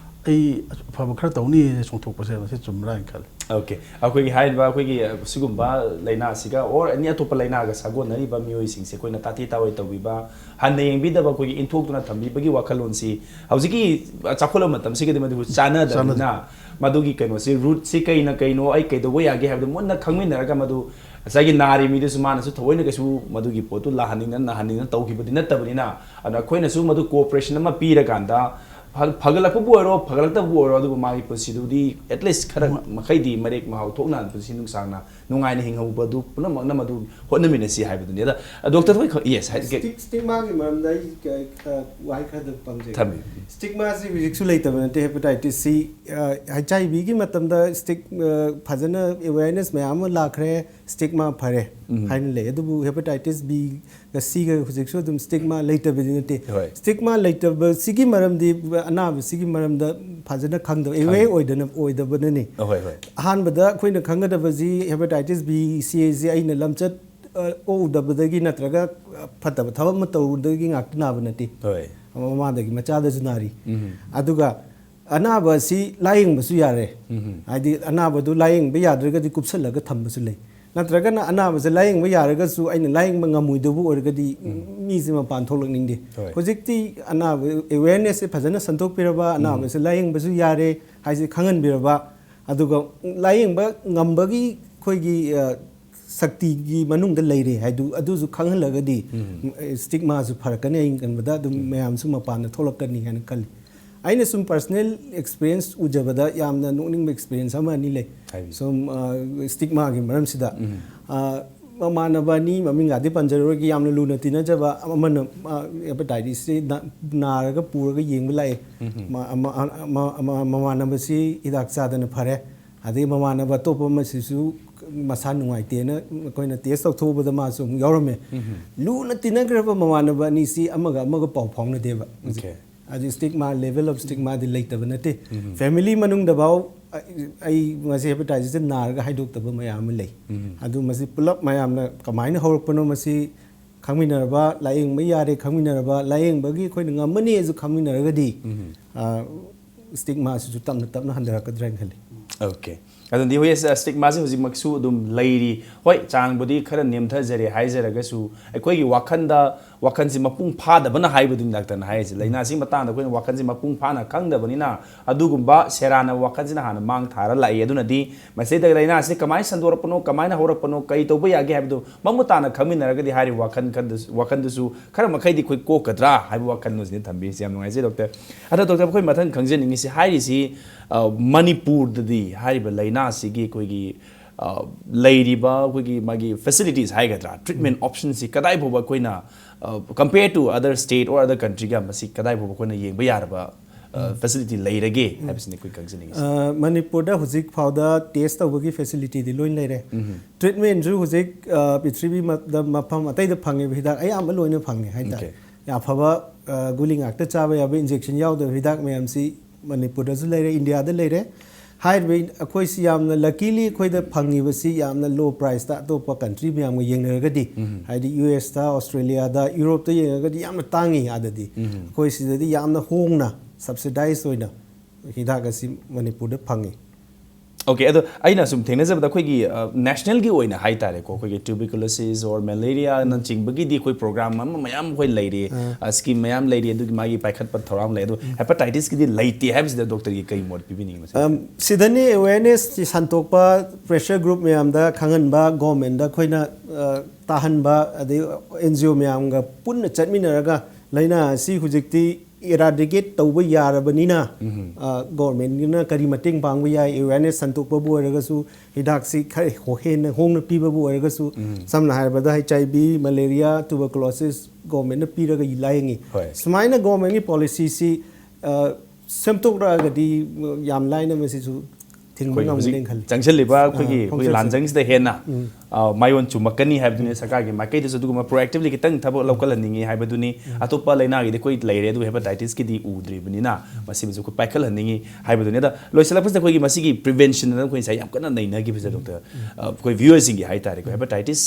ꯑꯩ ꯑꯐꯕ ꯈꯔ ꯇꯧꯅꯤ ꯆꯣꯡꯊꯣꯛꯄꯁꯦ ꯃꯁꯤ ꯆꯨꯝꯕ꯭ꯔꯥ ꯍꯥꯏꯅ ꯈꯜꯂꯤ꯫ ꯑꯣꯀꯦ, ꯑꯩꯈꯣꯏꯒꯤ ꯍꯥꯏꯔꯤꯕ ꯑꯩꯈꯣꯏꯒꯤ ꯁꯤꯒꯨꯝꯕ ꯂꯥꯏꯅꯥꯁꯤꯒ ꯑꯣꯔ ꯑꯦꯅꯤ ꯑꯇꯣꯞꯄ ꯂꯥꯏꯅꯥꯒ ꯁꯥꯒꯣꯟꯅꯔꯤꯕ ꯃꯤꯑꯣꯏꯁꯤꯡꯁꯦ ꯑꯩꯈꯣꯏꯅ ꯇꯥꯊꯤ ꯇꯥꯑꯣꯏ ꯇꯧꯕꯤꯕ, ꯍꯟꯅ ꯌꯦꯡꯕꯤꯗꯕ, ꯑꯩꯈꯣꯏꯒꯤ ꯏꯟꯊꯣꯛꯇꯨꯅ ꯊꯝꯕꯤꯕꯒꯤ ꯋꯥꯈꯜꯂꯣꯟꯁꯤ ꯍꯧꯖꯤꯛꯀꯤ ꯆꯥꯎꯈꯠꯂꯕ ꯃꯇꯝꯁꯤꯒꯗꯤ ꯃꯗꯨ ꯆꯥꯟꯅꯗꯕꯅꯤꯅ, ꯆꯥꯟꯅꯗꯦ꯫ ꯃꯗꯨꯒꯤ ꯀꯩꯅꯣꯁꯤ, ꯔꯨꯠꯁꯤ ꯀꯩꯅ ꯀꯩꯅꯣ, ꯑꯩ ꯀꯩꯗꯧꯕ ꯌꯥꯒꯦ ꯍꯥꯏꯕꯗꯨ ꯃꯨꯟꯅ ꯈꯪꯃꯤꯟꯅꯔꯒ ꯃꯗꯨ ꯉꯁꯥꯏꯒꯤ ꯅꯥꯔꯤ ꯃꯤꯗꯨꯁꯨ ꯃꯥꯅꯁꯨ ꯊꯑꯣꯏꯅ ꯀꯩꯁꯨ ꯃꯗꯨꯒꯤ ꯄꯣꯠꯇꯨ ꯂꯥꯛꯍꯟꯅꯤꯡꯗꯅ ꯅꯥꯍꯟꯅꯤꯡꯗꯅ ꯇꯧꯈꯤꯕꯗꯤ ꯅꯠꯇꯕꯅꯤꯅ, ꯑꯗꯨꯅ ꯑꯩꯈꯣꯏꯅꯁꯨ ꯃꯗꯨ ꯀꯣꯑꯣꯄꯔꯦꯁꯟ ꯑꯃ ꯄꯤꯔꯀꯥꯟꯗ ꯐ- ꯐꯒꯠꯂꯛꯄꯕꯨ ꯑꯣꯏꯔꯣ, ꯐꯒꯠꯂꯛꯇꯕꯕꯨ ꯑꯣꯏꯔꯣ, ꯑꯗꯨꯕꯨ ꯃꯥꯒꯤ ꯄꯨꯟꯁꯤꯗꯨꯗꯤ at least ꯈꯔ ꯃꯈꯩꯗꯤ ꯃꯔꯦꯛ ꯃꯍꯥꯎ ꯊꯣꯛꯅ ꯄꯨꯟꯁꯤ ꯅꯨꯡꯁꯥꯡꯅ ꯅꯨꯡꯉꯥꯏꯅ ꯍꯤꯡꯍꯧꯕꯗꯨ ꯄꯨꯝꯅꯃꯛꯅ ꯃꯗꯨ ꯍꯣꯠꯅꯃꯤꯟꯅꯁꯤ ꯍꯥꯏꯕꯗꯨꯅꯤ꯫ ꯑꯗ ꯗꯣꯛꯇꯔ ꯍꯣꯏ, ꯌꯦꯁ, ꯍꯥꯏ- ꯁ꯭ꯇꯤꯛ ꯁ꯭ꯇꯤꯛꯃꯥꯒꯤ ꯃꯔꯝꯗ ꯑꯩ ꯀ- ꯈ- ꯋꯥꯍꯩ ꯈꯔꯗ ꯄꯟꯖꯒꯦ꯫ ꯊꯝꯕꯤꯌꯨ꯫ ꯁ꯭ꯇꯤꯛꯃꯥꯁꯤ ꯍꯧꯖꯤꯛꯁꯨ ꯂꯩꯇꯕ ꯅꯠꯇꯦ꯫ ꯍꯦꯄꯥꯇꯥꯏꯇꯤꯁ ꯁꯤ, ꯑꯩꯆ ꯑꯥꯏ ꯚꯤꯒꯤ ꯃꯇꯝꯗ ꯁ꯭ꯇꯤꯛ ꯐꯖꯅ ꯑꯦꯋꯦꯌꯔꯅꯦꯁ ꯃꯌꯥꯝ ꯑꯃ ꯂꯥꯛꯈ꯭ꯔꯦ, ꯁ꯭ꯇꯤꯛꯃꯥ ꯐꯔꯦ ꯍꯥꯏꯅ ꯂꯩ꯫ ꯑꯗꯨꯕꯨ ꯍꯦꯄꯥꯇꯥꯏꯇꯤꯁ ꯕꯤꯒ ꯁꯤꯒ ꯍꯧꯖꯤꯛꯁꯨ ꯑꯗꯨꯝ ꯁ꯭ꯇꯤꯛꯃꯥ ꯂꯩꯇꯕꯗꯤ ꯅꯠꯇꯦ꯫ ꯍꯣꯏ꯫ ꯁ꯭ꯇꯤꯛꯃꯥ ꯂꯩꯇꯕꯁꯤꯒꯤ ꯃꯔꯝꯗꯤ, ꯑꯅꯥꯕꯁꯤꯒꯤ ꯃꯔꯝꯗ ꯐꯖꯅ ꯈꯪꯗꯕ, ꯑꯦꯋꯦꯌꯔ ꯑꯣꯏꯗꯅ ꯑꯣꯏꯗꯕꯅꯅꯤ꯫ ꯍꯣꯏ, ꯍꯣꯏ꯫ ꯑꯍꯥꯟꯕꯗ ꯑꯩꯈꯣꯏꯅ ꯈꯪꯒꯗꯕꯁꯤ ꯍꯦꯄꯥꯇꯥꯏꯇꯤꯁ ꯕꯤ ꯁꯤ ꯁꯤ ꯑꯩꯅ ꯂꯝꯆꯠ ꯑ, ꯎꯗꯕꯗꯒꯤ ꯅꯠꯇ꯭ꯔꯒ ꯐꯠꯇꯕ ꯊꯕꯛ ꯑꯃ ꯇꯧꯔꯨꯕꯗꯒꯤ ꯉꯥꯛꯇ ꯅꯥꯕ ꯅꯠꯇꯦ꯫ ꯍꯣꯏ꯫ ꯃꯃꯥꯗꯒꯤ ꯃꯆꯥꯗꯁꯨ ꯅꯥꯔꯤ꯫ ꯑꯗꯨꯒ ꯑꯅꯥꯕ ꯑꯁꯤ ꯂꯥꯌꯦꯡꯕꯁꯨ ꯌꯥꯔꯦ꯫ ꯍꯥꯏꯗꯤ ꯑꯅꯥꯕꯗꯨ ꯂꯥꯌꯦꯡꯕ ꯌꯥꯗ꯭ꯔꯒꯗꯤ ꯀꯨꯞꯁꯜꯂꯒ ꯊꯝꯕꯁꯨ ꯂꯩ꯫ ꯅꯠꯇ꯭ꯔꯒꯅ ꯑꯅꯥꯕꯁꯦ ꯂꯥꯌꯦꯡꯕ ꯌꯥꯔꯒꯁꯨ ꯑꯩꯅ ꯂꯥꯌꯦꯡꯕ ꯉꯝꯃꯣꯏꯗꯕꯨ ꯑꯣꯏꯔꯒꯗꯤ ꯃꯤꯁꯦ ꯃꯄꯥꯟ ꯊꯣꯛꯂꯛꯅꯤꯡꯗꯦ꯫ ꯍꯣꯏ꯫ ꯍꯧꯖꯤꯛꯇꯤ ꯑꯅꯥꯕ ꯑꯦꯋꯦꯌꯔꯅꯦꯁꯁꯦ ꯐꯖꯅ ꯁꯟꯗꯣꯛꯄꯤꯔꯕ, ꯑꯅꯥꯕꯁꯦ ꯂꯥꯌꯦꯡꯕꯁꯨ ꯌꯥꯔꯦ ꯍꯥꯏꯁꯦ ꯈꯪꯍꯟꯕꯤꯔꯕ, ꯑꯗꯨꯒ ꯂꯥꯌꯦꯡꯕ ꯉꯝꯕꯒꯤ ꯑꯩꯈꯣꯏꯒꯤ, ꯑ, ꯁꯛꯇꯤꯒꯤ ꯃꯅꯨꯡꯗ ꯂꯩꯔꯦ ꯍꯥꯏꯗꯨ ꯑꯗꯨꯁꯨ ꯈꯪꯍꯜꯂꯒꯗꯤ ꯁ꯭ꯇꯤꯛꯃꯥꯁꯨ ꯐꯔꯛꯀꯅꯤ꯫ ꯑꯩꯅ ꯈꯟꯕꯗ ꯑꯗꯨꯝ ꯃꯌꯥꯝꯁꯨ ꯃꯄꯥꯟꯗ ꯊꯣꯛꯂꯛꯀꯅꯤ ꯍꯥꯏꯅ ꯈꯜꯂꯤ꯫ ꯑꯩꯅ ꯁꯨꯝ ꯄꯔꯁꯅꯦꯜ ꯑꯦꯛꯁꯄꯤꯔꯤꯌꯦꯟꯁ ꯎꯖꯕꯗ ꯌꯥꯝꯅ ꯅꯣꯛꯅꯤꯡꯕ ꯑꯦꯛꯁꯄꯤꯔꯤꯌꯦꯟꯁ ꯑꯃ ꯑꯅꯤ ꯂꯩ꯫ ꯍꯥꯏꯕꯤꯌꯨ꯫ ꯁꯨꯝ ꯁ꯭ꯇꯤꯛꯃꯥꯒꯤ ꯃꯔꯝꯁꯤꯗ, ꯑ, ꯃꯃꯥꯟꯅꯕ ꯑꯅꯤ, ꯃꯃꯤꯡꯒꯗꯤ ꯄꯟꯖꯔꯔꯣꯏꯒꯦ, ꯌꯥꯝꯅ ꯂꯨꯅ ꯇꯤꯟꯅꯖꯕ, ꯑꯃꯅ ꯍꯦꯄꯥꯇꯥꯏꯇꯤꯁꯁꯤ ꯅꯥꯔꯒ ꯄꯨꯔꯒ ꯌꯦꯡꯕ ꯂꯥꯛꯑꯦ꯫ ꯃꯃꯥꯟꯅꯕꯁꯤ ꯍꯤꯗꯥꯛ ꯆꯥꯗꯅ ꯐꯔꯦ꯫ ꯑꯗꯩ ꯃꯃꯥꯟꯅꯕ ꯑꯇꯣꯞꯄ ꯑꯃꯁꯤꯁꯨ ꯃꯁꯥ ꯅꯨꯡꯉꯥꯏꯇꯦꯅ ꯑꯩꯈꯣꯏꯅ ꯇꯦꯁ ꯇꯧꯊꯣꯛꯎꯕꯗ ꯃꯥꯁꯨ ꯑꯃꯨꯛ ꯌꯥꯎꯔꯝꯃꯦ꯫ ꯂꯨꯅ ꯇꯤꯟꯅꯈ꯭ꯔꯕ ꯃꯃꯥꯟꯅꯕ ꯑꯅꯤꯁꯤ ꯑꯃꯒ ꯑꯃꯒ ꯄꯥꯎ ꯐꯥꯎꯅꯗꯦꯕ꯫ Okay. ꯑꯗꯨ ꯁ꯭ꯇꯤꯛꯃꯥ, ꯂꯦꯚꯦꯜ ꯑꯣꯐ ꯁ꯭ꯇꯤꯛꯃꯥꯗꯤ ꯂꯩꯇꯕ ꯅꯠꯇꯦ꯫ ꯐꯦꯃꯤꯂꯤ ꯃꯅꯨꯡꯗꯐꯥꯎ ꯑꯩ ꯉꯁꯤ ꯍꯦꯄꯥꯇꯥꯏꯇꯤꯁꯇ ꯅꯥꯔꯒ ꯍꯥꯏꯗꯣꯛꯇꯕ ꯃꯌꯥꯝ ꯑꯃ ꯂꯩ꯫ ꯑꯗꯨ ꯃꯁꯤ ꯄꯨꯂꯞ ꯃꯌꯥꯝꯅ ꯀꯃꯥꯏꯅ ꯍꯧꯔꯛꯄꯅꯣ, ꯃꯁꯤ ꯈꯪꯃꯤꯟꯅꯔꯕ, ꯂꯥꯌꯦꯡꯕ ꯌꯥꯔꯦ ꯈꯪꯃꯤꯟꯅꯔꯕ, ꯂꯥꯌꯦꯡꯕꯒꯤ ꯑꯩꯈꯣꯏꯅ ꯉꯝꯃꯅꯤꯁꯨ ꯈꯪꯃꯤꯟꯅꯔꯒꯗꯤ, ꯁ꯭ꯇꯤꯛꯃꯥꯁꯤꯁꯨ ꯇꯞꯅ ꯇꯞꯅ ꯍꯟꯊꯔꯛꯀꯗ꯭ꯔꯥ ꯍꯥꯏꯅ ꯈꯜꯂꯤ꯫ Okay. ꯑꯗꯨꯗꯤ ꯍꯣꯏ, ꯁ꯭ꯇꯤꯛꯃꯥꯁꯤ ꯍꯧꯖꯤꯛꯃꯛꯁꯨ ꯑꯗꯨꯝ ꯂꯩꯔꯤ꯫ ꯍꯣꯏ, ꯆꯥꯡꯕꯨꯗꯤ ꯈꯔ ꯅꯦꯝꯊꯖꯔꯦ ꯍꯥꯏꯖꯔꯒꯁꯨ, ꯑꯩꯈꯣꯏꯒꯤ ꯋꯥꯈꯜꯗ ꯋꯥꯈꯜꯁꯤ ꯃꯄꯨꯡ ꯐꯥꯗꯕꯅ ꯍꯥꯏꯕꯗꯨꯅꯤ ꯗꯥꯛꯇꯔꯅ ꯍꯥꯏꯔꯤꯁꯦ꯫ ꯂꯥꯏꯅꯥꯁꯤꯒꯤ ꯃꯇꯥꯡꯗ ꯑꯩꯈꯣꯏꯅ ꯋꯥꯈꯜꯁꯤ ꯃꯄꯨꯡ ꯐꯥꯅ ꯈꯪꯗꯕꯅꯤꯅ, ꯑꯗꯨꯒꯨꯝꯕ ꯁꯦꯔꯥꯟꯅ ꯋꯥꯈꯜꯁꯤꯅ ꯍꯥꯟꯅ ꯃꯥꯡ ꯊꯥꯔ ꯂꯥꯛꯏ꯫ ꯑꯗꯨꯅꯗꯤ ꯃꯁꯤꯗ ꯂꯥꯏꯅꯥꯁꯤ ꯀꯃꯥꯏꯅ ꯁꯟꯗꯣꯔꯛꯄꯅꯣ, ꯀꯃꯥꯏꯅ ꯍꯧꯔꯛꯄꯅꯣ, ꯀꯔꯤ ꯇꯧꯕ ꯌꯥꯒꯦ ꯍꯥꯏꯕꯗꯨ ꯃꯃꯨꯠ ꯇꯥꯅ ꯈꯪꯃꯤꯟꯅꯔꯒꯗꯤ ꯍꯥꯏꯔꯤꯕ ꯋꯥꯈꯜ ꯈꯟꯗꯁꯨ, ꯋꯥꯈꯜꯗꯨꯁꯨ ꯈꯔ ꯃꯈꯩꯗꯤ ꯑꯩꯈꯣꯏ ꯀꯣꯛꯀꯗ꯭ꯔꯥ ꯍꯥꯏꯕ ꯋꯥꯈꯜꯗꯨꯁꯤꯅ ꯊꯝꯕꯤꯔꯤꯁꯦ꯫ ꯌꯥꯝ ꯅꯨꯡꯉꯥꯏꯖꯩ ꯗꯣꯛꯇꯔ꯫ ꯑꯗꯣ ꯗꯣꯛꯇꯔ, ꯑꯩꯈꯣꯏ ꯃꯊꯪ ꯈꯪꯖꯅꯤꯡꯉꯤꯁꯤ, ꯍꯥꯏꯔꯤꯁꯤ, ꯑ, ꯃꯅꯤꯄꯨꯔꯗꯗꯤ ꯍꯥꯏꯔꯤꯕ ꯂꯥꯏꯅꯥꯁꯤꯒꯤ ꯑꯩꯈꯣꯏꯒꯤ, ꯑ, ꯂꯩꯔꯤꯕ ꯑꯩꯈꯣꯏꯒꯤ ꯃꯥꯒꯤ facilities ꯍꯥꯏꯒꯗ꯭ꯔꯥ, treatment optionꯁꯤ ꯀꯗꯥꯏ ꯐꯥꯎꯕ ꯑꯩꯈꯣꯏꯅ, ꯑ, compare to other state or other countryꯒ ꯃꯁꯤ ꯀꯗꯥꯏ ꯐꯥꯎꯕ ꯑꯩꯈꯣꯏꯅ ꯌꯦꯡꯕ ꯌꯥꯔꯕ, ꯑ, facility ꯂꯩꯔꯒꯦ ꯍꯥꯏꯕꯁꯤꯅꯤ ꯑꯩꯈꯣꯏ ꯈꯪꯖꯅꯤꯡꯉꯤꯁꯦ꯫ ꯑ, ꯃꯅꯤꯄꯨꯔꯗ ꯍꯧꯖꯤꯛ ꯐꯥꯎꯗ test ꯇꯧꯕꯒꯤ facilityꯗꯤ ꯂꯣꯏ ꯂꯩꯔꯦ꯫ Treatmentꯁꯨ ꯍꯧꯖꯤꯛ, ꯑ, ꯄ꯭ꯔꯤꯊꯤꯕꯤꯗ ꯃꯐꯝ ꯑꯇꯩꯗ ꯐꯪꯉꯤꯕ ꯍꯤꯗꯥꯛ ꯑꯌꯥꯝꯕ ꯂꯣꯏꯅ ꯐꯪꯉꯦ ꯍꯥꯏꯇꯥꯔꯦ꯫ Okay. ꯑꯐꯕ, ꯑ, ꯒꯨꯂꯤ ꯉꯥꯛꯇ ꯆꯥꯕ ꯌꯥꯕ, injection ꯌꯥꯎꯗꯕ ꯍꯤꯗꯥꯛ ꯃꯌꯥꯝꯁꯤ ꯃꯅꯤꯄꯨꯔꯗꯁꯨ ꯂꯩꯔꯦ, ꯏꯟꯗꯤꯌꯥꯗ ꯂꯩꯔꯦ꯫ ꯍꯥꯏꯔꯤꯕ ꯑꯩꯈꯣꯏꯁꯤ ꯌꯥꯝꯅ luckily ꯑꯩꯈꯣꯏꯗ ꯐꯪꯉꯤꯕꯁꯤ ꯌꯥꯝꯅ low priceꯇ ꯑꯇꯣꯞꯄ country ꯃꯌꯥꯝꯒ ꯌꯦꯡꯅꯔꯒꯗꯤ, ꯍꯥꯏꯗꯤ USꯇ, Australiaꯗ, Europeꯇ ꯌꯦꯡꯉꯒꯗꯤ ꯌꯥꯝꯅ ꯇꯥꯡꯉꯤ꯫ ꯑꯥꯗꯗꯤ ꯑꯩꯈꯣꯏ ꯁꯤꯗꯗꯤ ꯌꯥꯝꯅ ꯍꯣꯡꯅ subsidized ꯑꯣꯏꯅ ꯍꯤꯗꯥꯛ ꯑꯁꯤ ꯃꯅꯤꯄꯨꯔꯗ ꯐꯪꯉꯤ꯫ Okay, ꯑꯗꯣ ꯑꯩꯅ ꯁꯨꯝ ꯊꯦꯡꯅꯖꯕꯗ ꯑꯩꯈꯣꯏꯒꯤ, ꯑ, nationalꯒꯤ ꯑꯣꯏꯅ ꯍꯥꯏꯇꯥꯔꯦꯀꯣ, ꯑꯩꯈꯣꯏꯒꯤ tuberculosis or malariaꯅꯆꯤꯡꯕꯒꯤꯗꯤ ꯑꯩꯈꯣꯏ program ꯑꯃ ꯃꯌꯥꯝ ꯑꯩꯈꯣꯏ ꯂꯩꯔꯤ, ꯑ, scheme ꯃꯌꯥꯝ ꯂꯩꯔꯤ, ꯑꯗꯨꯒꯤ ꯃꯥꯒꯤ ꯄꯥꯏꯈꯠꯄ ꯊꯧꯔꯥꯡ ꯂꯩ꯫ ꯑꯗꯣ hepatitesꯀꯤꯗꯤ ꯂꯩꯇꯦ ꯍꯥꯏꯕꯁꯤꯗ ꯗꯣꯛꯇꯔꯒꯤ ꯀꯩ ꯃꯣꯠ ꯄꯤꯕꯤꯅꯤꯡꯉꯤ ꯃꯁꯤ? ꯑꯝ, ꯁꯤꯗꯅꯤ awareness ꯁꯟꯗꯣꯛꯄ, pressure group ꯃꯌꯥꯝꯗ ꯈꯪꯍꯟꯕ, governmentꯗ ꯑꯩꯈꯣꯏꯅ, ꯑ, ꯇꯥꯍꯟꯕ, ꯑꯗꯩ NGO ꯃꯌꯥꯝꯒ ꯄꯨꯟꯅ ꯆꯠꯃꯤꯟꯅꯔꯒ ꯂꯥꯏꯅꯥ ꯑꯁꯤ ꯍꯧꯖꯤꯛꯇꯤ eradicate ꯇꯧꯕ ꯌꯥꯔꯕꯅꯤꯅ, ꯑ, governmentꯅ ꯀꯔꯤ ꯃꯇꯦꯡ ꯄꯥꯡꯕ ꯌꯥꯏ, awareness ꯁꯟꯗꯣꯛꯄꯕꯨ ꯑꯣꯏꯔꯒꯁꯨ, ꯍꯤꯗꯥꯛꯁꯤ ꯈꯔ ꯍꯣ-, ꯍꯦꯟꯅ ꯍꯣꯡꯅ ꯄꯤꯕꯕꯨ ꯑꯣꯏꯔꯒꯁꯨ, ꯁꯝꯅ ꯍꯥꯏꯔꯕꯗ HIV, malaria, tuberculosis governmentꯅ ꯄꯤꯔꯒ ꯂꯥꯌꯦꯡꯉꯤ꯫ ꯍꯣꯏ꯫ ꯁꯨꯃꯥꯏꯅ governmentꯀꯤ policyꯁꯤ, ꯑ, ꯁꯦꯝꯗꯣꯛꯂꯛꯑꯒꯗꯤ ꯌꯥꯝ ꯂꯥꯏꯅ ꯃꯁꯤꯁꯨ ꯊꯤꯡꯕ ꯑꯩꯈꯣꯏ ꯍꯧꯖꯤꯛ ꯉꯝꯒꯅꯤ ꯈꯜꯂꯤ꯫ ꯆꯪꯁꯤꯜꯂꯤꯕ ꯑꯩꯈꯣꯏꯒꯤ, ꯑꯥ, ꯑꯩꯈꯣꯏꯒꯤ ꯈꯣꯡꯆꯠꯁꯦ꯫ ꯂꯥꯟꯖꯪꯁꯤꯗ ꯍꯦꯟꯅ, ꯎꯝ꯫ ꯑ, ꯃꯥꯏꯑꯣꯟ ꯆꯨꯝꯃꯛꯀꯅꯤ ꯍꯥꯏꯕꯗꯨꯅꯤ꯫ ꯁꯔꯀꯥꯔꯒꯤ ꯃꯥꯏꯀꯩꯗꯁꯨ ꯑꯗꯨꯒꯨꯝꯕ proactively ꯈꯤꯇꯪ ꯊꯕꯛ ꯂꯧꯈꯠꯍꯟꯅꯤꯡꯉꯤ ꯍꯥꯏꯕꯗꯨꯅꯤ꯫ ꯑꯇꯣꯞꯄ ꯂꯥꯏꯅꯥꯒꯤꯗꯤ ꯑꯩꯈꯣꯏ ꯂꯩꯔꯦ, ꯑꯗꯨ hepatitesꯀꯤꯗꯤ ꯎꯗ꯭ꯔꯤꯕꯅꯤꯅ ꯃꯁꯤꯃꯁꯨ ꯑꯩꯈꯣꯏ ꯄꯥꯏꯈꯠꯍꯟꯅꯤꯡꯉꯤ ꯍꯥꯏꯕꯗꯨꯅꯤ꯫ ꯑꯗ ꯂꯣꯏꯁꯤꯜꯂꯛꯄꯁꯤꯗ ꯑꯩꯈꯣꯏꯒꯤ ꯃꯁꯤꯒꯤ preventionꯗ ꯑꯩꯈꯣꯏ ꯉꯁꯥꯏ ꯌꯥꯝ ꯀꯟꯅ ꯅꯩꯅꯈꯤꯕꯁꯦ, ꯗꯣꯛꯇꯔ, ꯑ, ꯑꯩꯈꯣꯏ viewerꯁꯤꯡꯒꯤ ꯍꯥꯏꯇꯥꯔꯦꯀꯣ, hepatitis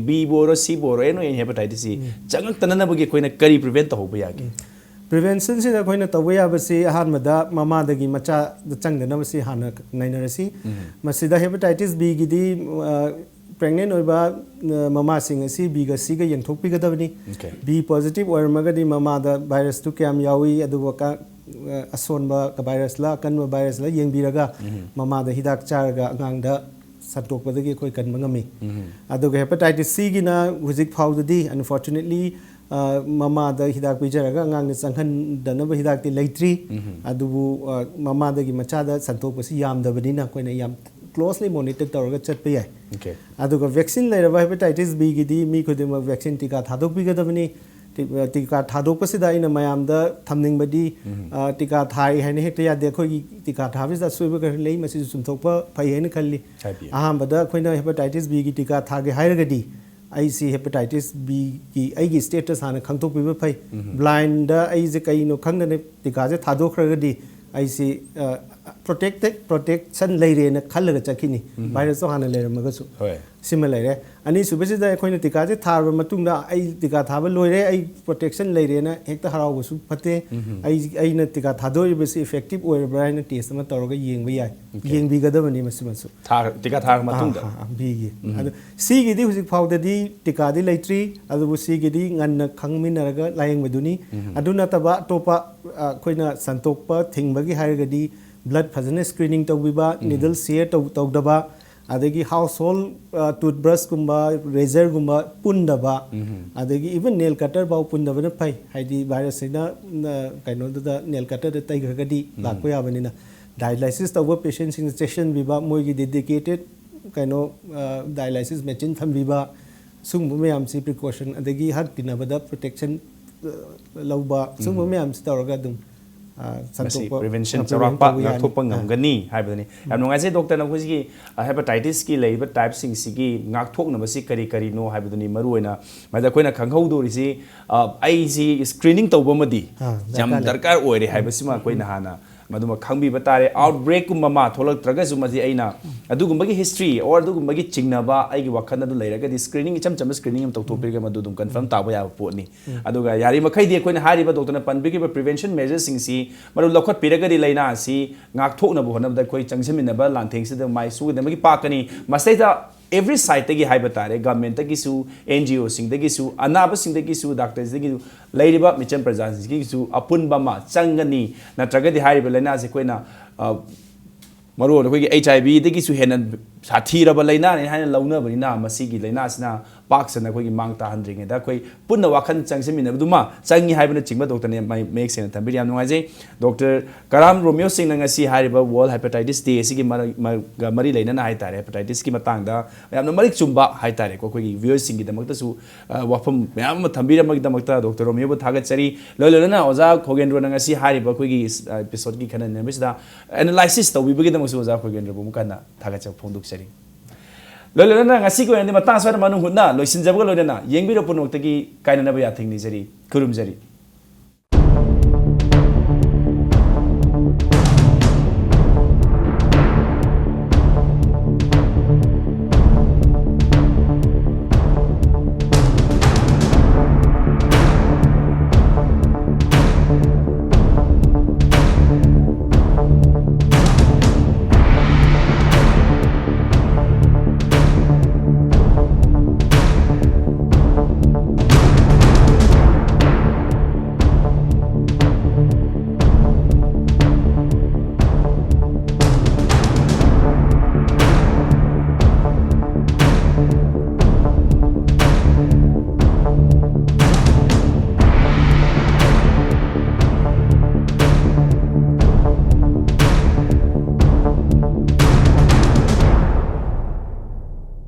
Bꯕꯨ ꯑꯣꯏꯔꯣ, Cꯕꯨ ꯑꯣꯏꯔꯣ, any hepatitis ꯆꯪꯉꯛꯇꯅꯅꯕꯒꯤ ꯑꯩꯈꯣꯏꯅ ꯀꯔꯤ prevent ꯇꯧꯍꯧꯕ ꯌꯥꯒꯦ? Preventionꯁꯤꯗ ꯑꯩꯈꯣꯏꯅ ꯇꯧꯕ ꯌꯥꯕꯁꯤ ꯑꯍꯥꯟꯕꯗ ꯃꯃꯥꯗꯒꯤ ꯃꯆꯥꯗ ꯆꯪꯗꯅꯕꯁꯤ ꯍꯥꯟꯅ ꯅꯩꯅꯔꯁꯤ꯫ ꯃꯁꯤꯗ hepatitis Bꯒꯤꯗꯤ, ꯑ, ꯄ꯭ꯔꯦꯒꯅꯦꯟ ꯑꯣꯏꯕ ꯑ, ꯃꯃꯥꯁꯤꯡ ꯑꯁꯤ ꯕꯤꯒ ꯁꯤꯒ ꯌꯦꯡꯊꯣꯛꯄꯤꯒꯗꯕꯅꯤ꯫ Okay. ꯕꯤ ꯄꯣꯖꯤꯇꯤꯚ ꯑꯣꯏꯔꯝꯃꯒꯗꯤ ꯃꯃꯥꯗ ꯚꯥꯏꯔꯁꯇꯨ ꯀꯌꯥꯝ ꯌꯥꯎꯏ, ꯑꯗꯨꯒ ꯀ- ꯑ, ꯑꯁꯣꯟꯕ ꯚꯥꯏꯔꯁꯂ ꯑꯀꯟꯕ ꯚꯥꯏꯔꯁꯂ ꯌꯦꯡꯕꯤꯔꯒ ꯃꯃꯥꯗ ꯍꯤꯗꯥꯛ ꯆꯥꯔꯒ ꯑꯉꯥꯡꯗ ꯁꯟꯗꯣꯛꯄꯗꯒꯤ ꯑꯩꯈꯣꯏ ꯀꯟꯕ ꯉꯝꯃꯤ꯫ ꯑꯗꯨꯒ ꯍꯦꯄꯥꯇꯥꯏꯇꯤꯁ ꯁꯤꯒꯤꯅ ꯍꯧꯖꯤꯛ ꯐꯥꯎꯗꯗꯤ unfortunately ꯑ, ꯃꯃꯥꯗ ꯍꯤꯗꯥꯛ ꯄꯤꯖꯔꯒ ꯑꯉꯥꯡꯗ ꯆꯪꯍꯟꯗꯅꯕ ꯍꯤꯗꯥꯛꯇꯤ ꯂꯩꯇ꯭ꯔꯤ꯫ ꯑꯗꯨꯕꯨ ꯑ, ꯃꯃꯥꯗꯒꯤ ꯃꯆꯥꯗ ꯁꯟꯗꯣꯛꯄꯁꯤ ꯌꯥꯝꯗꯕꯅꯤꯅ ꯑꯩꯈꯣꯏꯅ ꯌꯥꯝ ꯀ꯭ꯂꯣꯁꯂꯤ ꯃꯣꯅꯤꯇꯔ ꯇꯧꯔꯒ ꯆꯠꯄ ꯌꯥꯏ꯫ Okay. ꯑꯗꯨꯒ ꯚꯦꯛꯁꯤꯟ ꯂꯩꯔꯕ ꯍꯦꯄꯥꯇꯥꯏꯇꯤꯁ ꯕꯤꯒꯤꯗꯤ ꯃꯤ ꯈꯨꯗꯤꯡꯃꯛ ꯚꯦꯛꯁꯤꯟ ꯇꯤꯀꯥ ꯊꯥꯗꯣꯛꯄꯤꯒꯗꯕꯅꯤ꯫ ꯇꯤ- ꯑ, ꯇꯤꯀꯥ ꯊꯥꯗꯣꯛꯄꯁꯤꯗ ꯑꯩꯅ ꯃꯌꯥꯝꯗ ꯊꯝꯅꯤꯡꯕꯗꯤ ꯑ, ꯇꯤꯀꯥ ꯊꯥꯏ ꯍꯥꯏꯅ ꯍꯦꯛꯇ ꯌꯥꯗꯦ꯫ ꯑꯩꯈꯣꯏꯒꯤ ꯇꯤꯀꯥ ꯊꯥꯕꯁꯤꯗ ꯑꯁꯣꯏꯕ ꯈꯔ ꯂꯩ, ꯃꯁꯤꯁꯨ ꯆꯨꯝꯊꯣꯛꯄ ꯐꯩ ꯍꯥꯏꯅ ꯈꯜꯂꯤ꯫ ꯍꯥꯏꯕꯤꯌꯨ꯫ ꯑꯍꯥꯟꯕꯗ ꯑꯩꯈꯣꯏꯅ ꯍꯦꯄꯥꯇꯥꯏꯇꯤꯁ ꯕꯤꯒꯤ ꯇꯤꯀꯥ ꯊꯥꯒꯦ ꯍꯥꯏꯔꯒꯗꯤ ꯑꯩꯁꯤ ꯍꯦꯄꯥꯇꯥꯏꯇꯤꯁ ꯕꯤꯒꯤ ꯑꯩꯒꯤ ꯁ꯭ꯇꯦꯇꯁ ꯍꯥꯟꯅ ꯈꯪꯗꯣꯛꯄꯤꯕ ꯐꯩ꯫ ꯕ꯭ꯂꯥꯏꯟꯗ ꯑꯩꯁꯦ ꯀꯩꯅꯣ ꯈꯪꯗꯅ ꯇꯤꯀꯥꯁꯦ ꯊꯥꯗꯣꯛꯈ꯭ꯔꯒꯗꯤ ꯑꯩꯁꯤ ꯄ꯭ꯔꯣꯇꯦꯛꯇꯦꯠ ꯄ꯭ꯔꯣꯇꯦꯛꯁꯟ ꯂꯩꯔꯦꯅ ꯈꯜꯂꯒ ꯆꯠꯈꯤꯅꯤ, ꯚꯥꯏꯔꯁꯇꯣ ꯍꯥꯟꯅ ꯂꯩꯔꯝꯃꯒꯁꯨ꯫ ꯍꯣꯏ꯫ ꯁꯤꯃ ꯂꯩꯔꯦ꯫ ꯑꯅꯤꯁꯨꯕꯁꯤꯗ ꯑꯩꯈꯣꯏꯅ ꯇꯤꯀꯥꯁꯦ ꯊꯥꯔꯕ ꯃꯇꯨꯡꯗ ꯑꯩ ꯇꯤꯀꯥ ꯊꯥꯕ ꯂꯣꯏꯔꯦ, ꯑꯩ ꯄ꯭ꯔꯣꯇꯦꯛꯁꯟ ꯂꯩꯔꯦꯅ ꯍꯦꯛꯇ ꯍꯔꯥꯎꯕꯁꯨ ꯐꯠꯇꯦ꯫ ꯑꯩ ꯑꯩꯅ ꯇꯤꯀꯥ ꯊꯥꯗꯣꯛꯏꯕꯁꯤ ꯏꯐꯦꯛꯇꯤꯚ ꯑꯣꯏꯔꯕ꯭ꯔꯥ ꯍꯥꯏꯅ ꯇꯦꯁ ꯑꯃ ꯇꯧꯔꯒ ꯌꯦꯡꯕ ꯌꯥꯏ꯫ Okay. ꯌꯦꯡꯕꯤꯒꯗꯕꯅꯤ ꯃꯁꯤꯃꯁꯨ꯫ ꯊꯥ- ꯇꯤꯀꯥ ꯊꯥꯔꯕ ꯃꯇꯨꯡꯗ꯫ ꯑꯥ, ꯑꯥ, ꯕꯤꯒꯤ꯫ ꯑꯗꯣ ꯁꯤꯒꯤꯗꯤ ꯍꯧꯖꯤꯛ ꯐꯥꯎꯗꯗꯤ ꯇꯤꯀꯥꯗꯤ ꯂꯩꯇ꯭ꯔꯤ, ꯑꯗꯨꯕꯨ ꯁꯤꯒꯤꯗꯤ ꯉꯟꯅ ꯈꯪꯃꯤꯟꯅꯔꯒ ꯂꯥꯌꯦꯡꯕꯗꯨꯅꯤ꯫ ꯑꯗꯨ ꯅꯠꯇꯕ ꯑꯇꯣꯞꯄ ꯑ, ꯑꯩꯈꯣꯏꯅ ꯁꯟꯇꯣꯛꯄ ꯊꯤꯡꯕꯒꯤ ꯍꯥꯏꯔꯒꯗꯤ ꯕ꯭ꯂꯗ ꯐꯖꯅ ꯁ꯭ꯀ꯭ꯔꯤꯅꯤꯡ ꯇꯧꯕꯤꯕ, ꯅꯤꯗꯜ ꯁꯤꯌꯔ ꯇꯧ ꯇꯧꯗꯕ, ꯑꯗꯒꯤ ꯍꯥꯎꯁ ꯍꯣꯜ ꯇꯨꯠꯕ꯭ꯔꯁꯀꯨꯝꯕ, ꯔꯦꯖꯔꯒꯨꯝꯕ ꯄꯨꯟꯗꯕ, ꯑꯗꯒꯤ ꯏꯚꯟ ꯅꯦꯜ ꯀꯇꯔ ꯐꯥꯎ ꯄꯨꯟꯗꯕꯅ ꯐꯩ꯫ ꯍꯥꯏꯗꯤ ꯚꯥꯏꯔꯁꯁꯤꯅ ꯑ, ꯀꯩꯅꯣꯗꯨꯗ ꯅꯦꯜ ꯀꯇꯔꯗ ꯇꯩꯈ꯭ꯔꯒꯗꯤ ꯂꯥꯛꯄ ꯌꯥꯕꯅꯤꯅ꯫ ꯗꯥꯏꯂꯥꯏꯁꯤꯁ ꯇꯧꯕ ꯄꯦꯁꯦꯟꯁꯤꯡꯗ ꯆꯦꯛꯁꯤꯟꯕꯤꯕ, ꯃꯣꯏꯒꯤ ꯗꯦꯗꯤꯀꯦꯇꯦꯠ ꯀꯩꯅꯣ ꯗꯥꯏꯂꯥꯏꯁꯤꯁ ꯃꯦꯆꯤꯟ ꯊꯝꯕꯤꯕ, ꯁꯤꯒꯨꯝꯕ ꯃꯌꯥꯝꯁꯤ ꯄ꯭ꯔꯤꯀꯣꯁꯟ, ꯑꯗꯒꯤ ꯍꯥꯔꯠ ꯇꯤꯟꯅꯕꯗ ꯄ꯭ꯔꯣꯇꯦꯛꯁꯟ ꯂꯧꯕ, ꯁꯤꯒꯨꯝꯕ ꯃꯌꯥꯝꯁꯤ ꯇꯧꯔꯒ ꯑꯗꯨꯝ ꯑ, ꯃꯁꯤ ꯁꯟꯗꯣꯛꯄ, ꯄ꯭ꯔꯤꯚꯦꯟꯁꯟ prevent ꯆꯥꯎꯔꯥꯛꯄ ꯇꯧꯕ ꯌꯥꯅꯤ꯫ ꯉꯥꯛꯊꯣꯛꯄ ꯑ꯫ ꯉꯝꯒꯅꯤ ꯍꯥꯏꯕꯗꯨꯅꯤ꯫ ꯌꯥꯝ ꯅꯨꯡꯉꯥꯏꯖꯩ ꯗꯣꯛꯇꯔꯅ ꯑꯩꯈꯣꯏꯒꯤ ꯍꯦꯄꯥꯇꯥꯏꯇꯤꯁꯀꯤ ꯂꯩꯔꯤꯕ ꯇꯥꯏꯞꯁꯤꯡꯁꯤꯒꯤ ꯉꯥꯛꯊꯣꯛꯅꯕꯁꯤ ꯀꯔꯤ ꯀꯔꯤꯅꯣ ꯍꯥꯏꯕꯗꯨꯅꯤ ꯃꯔꯨꯑꯣꯏꯅ꯫ ꯃꯗ ꯑꯩꯈꯣꯏꯅ ꯈꯪꯍꯧꯗꯣꯔꯤꯁꯤ ꯑ, ꯑꯩꯁꯤ ꯁ꯭ꯀ꯭ꯔꯤꯅꯤꯡ ꯇꯧꯕ ꯑꯃꯗꯤ ꯑ, ꯌꯥꯝ ꯗꯔꯀꯥꯔ ꯂꯩ꯫ ꯗꯔꯀꯥꯔ ꯑꯣꯏꯔꯦ ꯍꯥꯏꯕꯁꯤꯃ ꯑꯩꯈꯣꯏꯅ ꯍꯥꯟꯅ ꯃꯗꯨꯃ ꯈꯪꯕꯤꯕ ꯇꯥꯔꯦ꯫ ꯑꯥꯎꯠꯕ꯭ꯔꯦꯛꯀꯨꯝꯕ ꯑꯃ ꯊꯣꯛꯂꯛꯇ꯭ꯔꯒꯁꯨ ꯃꯁꯤ ꯑꯩꯅ ꯑꯗꯨꯒꯨꯝꯕꯒꯤ ꯍꯤꯁꯇ꯭ꯔꯤ ꯑꯣꯔ ꯑꯗꯨꯒꯨꯝꯕꯒꯤ ꯆꯤꯡꯅꯕ ꯑꯩꯒꯤ ꯋꯥꯈꯜ ꯑꯗꯨ ꯂꯩꯔꯒꯗꯤ ꯁ꯭ꯀ꯭ꯔꯤꯅꯤꯡ ꯏꯆꯝ ꯆꯝꯕ ꯁ꯭ꯀ꯭ꯔꯤꯅꯤꯡ ꯑꯃ ꯇꯧꯊꯣꯛꯄꯤꯔꯒ ꯃꯗꯨ ꯑꯗꯨꯝ ꯀꯟꯐꯥꯔꯝ ꯇꯥꯕ ꯌꯥꯕ ꯄꯣꯠꯅꯤ꯫ ꯑꯗꯨꯒ ꯌꯥꯔꯤꯃꯈꯩꯗꯤ ꯑꯩꯈꯣꯏꯅ ꯍꯥꯏꯔꯤꯕ ꯗꯣꯛꯇꯔꯅ ꯄꯟꯕꯤꯈꯤꯕ ꯄ꯭ꯔꯤꯚꯦꯟꯁꯟ ꯃꯦꯖꯔꯁꯤꯡꯁꯤ ꯃꯔꯨ ꯂꯧꯈꯠꯄꯤꯔꯒꯗꯤ ꯂꯥꯏꯅꯥ ꯑꯁꯤ ꯉꯥꯛꯊꯣꯛꯅꯕ ꯍꯣꯠꯅꯕꯗ ꯑꯩꯈꯣꯏ ꯆꯪꯁꯤꯟꯃꯤꯟꯅꯕ ꯂꯥꯟꯊꯦꯡꯁꯤꯗ ꯃꯥꯏ ꯁꯣꯏꯗꯅꯃꯛꯀꯤ ꯄꯥꯛꯀꯅꯤ꯫ ꯃꯁꯤꯗꯩꯗ ꯑꯦꯚ꯭ꯔꯤ ꯁꯥꯏꯠꯇꯒꯤ ꯍꯥꯏꯕ ꯇꯥꯔꯦ, ꯒꯚꯔꯟꯃꯦꯟꯠꯇꯒꯤꯁꯨ, ꯑꯦꯟ ꯖꯤ ꯑꯣꯁꯤꯡꯗꯒꯤꯁꯨ, ꯑꯅꯥꯕꯁꯤꯡꯗꯒꯤꯁꯨ, ꯗꯥꯛꯇꯔꯁꯤꯡꯗꯒꯤꯁꯨ, ꯂꯩꯔꯤꯕ ꯃꯤꯆꯝ ꯄ꯭ꯔꯖꯥꯁꯤꯡꯁꯤꯒꯤꯁꯨ ꯑꯄꯨꯟꯕ ꯑꯃ ꯆꯪꯒꯅꯤ꯫ ꯅꯠꯇ꯭ꯔꯒꯗꯤ ꯍꯥꯏꯔꯤꯕ ꯂꯥꯏꯅꯥꯁꯦ ꯑꯩꯈꯣꯏꯅ, ꯑ, ꯃꯔꯨ ꯑꯣꯏꯅ ꯑꯩꯈꯣꯏꯒꯤ ꯑꯩꯆ ꯑꯥꯏ ꯚꯤꯗꯒꯤꯁꯨ ꯍꯦꯟꯅ ꯁꯥꯊꯤꯔꯕ ꯂꯥꯏꯅꯥꯅꯤ ꯍꯥꯏꯅ ꯂꯧꯅꯕꯅꯤꯅ, ꯃꯁꯤꯒꯤ ꯂꯥꯏꯅꯥꯁꯤꯅ ꯄꯥꯛ ꯁꯟꯅ ꯑꯩꯈꯣꯏꯒꯤ ꯃꯥꯡ ꯇꯥꯍꯟꯗ꯭ꯔꯤꯉꯩꯗ ꯑꯩꯈꯣꯏ ꯄꯨꯟꯅ ꯋꯥꯈꯜ ꯆꯪꯁꯤꯟꯃꯤꯟꯅꯕꯗꯨꯃ ꯆꯪꯉꯤ ꯍꯥꯏꯕꯅꯆꯤꯡꯕ ꯗꯣꯛꯇꯔꯅ ꯃꯌꯦꯛ ꯁꯦꯡꯅ ꯊꯝꯕꯤꯔꯤ꯫ ꯌꯥꯝ ꯅꯨꯡꯉꯥꯏꯖꯩ꯫ ꯗꯣꯛꯇꯔ ꯀꯔꯥꯝ ꯔꯣꯃꯤꯌꯣ ꯁꯤꯡꯅ ꯉꯁꯤ ꯍꯥꯏꯔꯤꯕ ꯋꯥꯔꯜꯗ ꯍꯦꯄꯥꯇꯥꯏꯇꯤꯁ ꯗꯦ ꯑꯁꯤꯒꯤ ꯃꯔ-, ꯃꯔ-, ꯒ ꯃꯔꯤ ꯂꯩꯅꯅ ꯍꯥꯏꯇꯥꯔꯦ, ꯍꯦꯄꯥꯇꯥꯏꯇꯤꯁꯀꯤ ꯃꯇꯥꯡꯗ ꯌꯥꯝꯅ ꯃꯔꯤꯛ ꯆꯨꯝꯕ ꯍꯥꯏꯇꯥꯔꯦꯀꯣ, ꯑꯩꯈꯣꯏꯒꯤ ꯚ꯭ꯌꯨꯋꯔꯁꯤꯡꯒꯤꯗꯃꯛꯇꯁꯨ, ꯑ, ꯋꯥꯐꯝ ꯃꯌꯥꯝ ꯑꯃ ꯊꯝꯕꯤꯔꯝꯕꯒꯤꯗꯃꯛꯇ ꯗꯣꯛꯇꯔ ꯔꯣꯃꯤꯌꯣꯕꯨ ꯊꯥꯒꯠꯆꯔꯤ꯫ ꯂꯣꯏ ꯂꯣꯏꯅꯅ ꯑꯣꯖꯥ ꯈꯣꯒꯦꯟꯗ꯭ꯔꯣꯅ ꯉꯁꯤ ꯍꯥꯏꯔꯤꯕ ꯑꯩꯈꯣꯏꯒꯤ, ꯑ, ꯑꯦꯄꯤꯁꯣꯗꯀꯤ ꯈꯟꯅ ꯅꯩꯅꯕꯁꯤꯗ ꯑꯦꯅꯥꯂꯥꯏꯁꯤꯁ ꯇꯧꯕꯤꯕꯒꯤꯗꯃꯛꯁꯨ ꯑꯣꯖꯥ ꯈꯣꯒꯦꯟꯗ꯭ꯔꯣꯕꯨ ꯑꯃꯨꯛ ꯍꯟꯅ ꯊꯥꯒꯠꯆꯕ ꯐꯣꯡꯗꯣꯛꯆꯔꯤ꯫ ꯂꯣꯏ ꯂꯣꯏꯅꯅ ꯉꯁꯤꯒꯤ ꯑꯣꯏꯅꯗꯤ ꯃꯇꯥꯡ ꯑꯁ꯭ꯋꯥꯏꯗ ꯃꯅꯨꯡ ꯍꯨꯠꯅ ꯂꯣꯏꯁꯤꯟꯖꯕꯒ ꯂꯣꯏꯅꯅ ꯌꯦꯡꯕꯤꯔꯕ ꯄꯨꯝꯅꯃꯛꯇꯒꯤ ꯀꯥꯏꯅꯅꯕ ꯌꯥꯊꯪ ꯅꯤꯖꯔꯤ꯫ ꯈꯨꯔꯨꯝꯖꯔꯤ꯫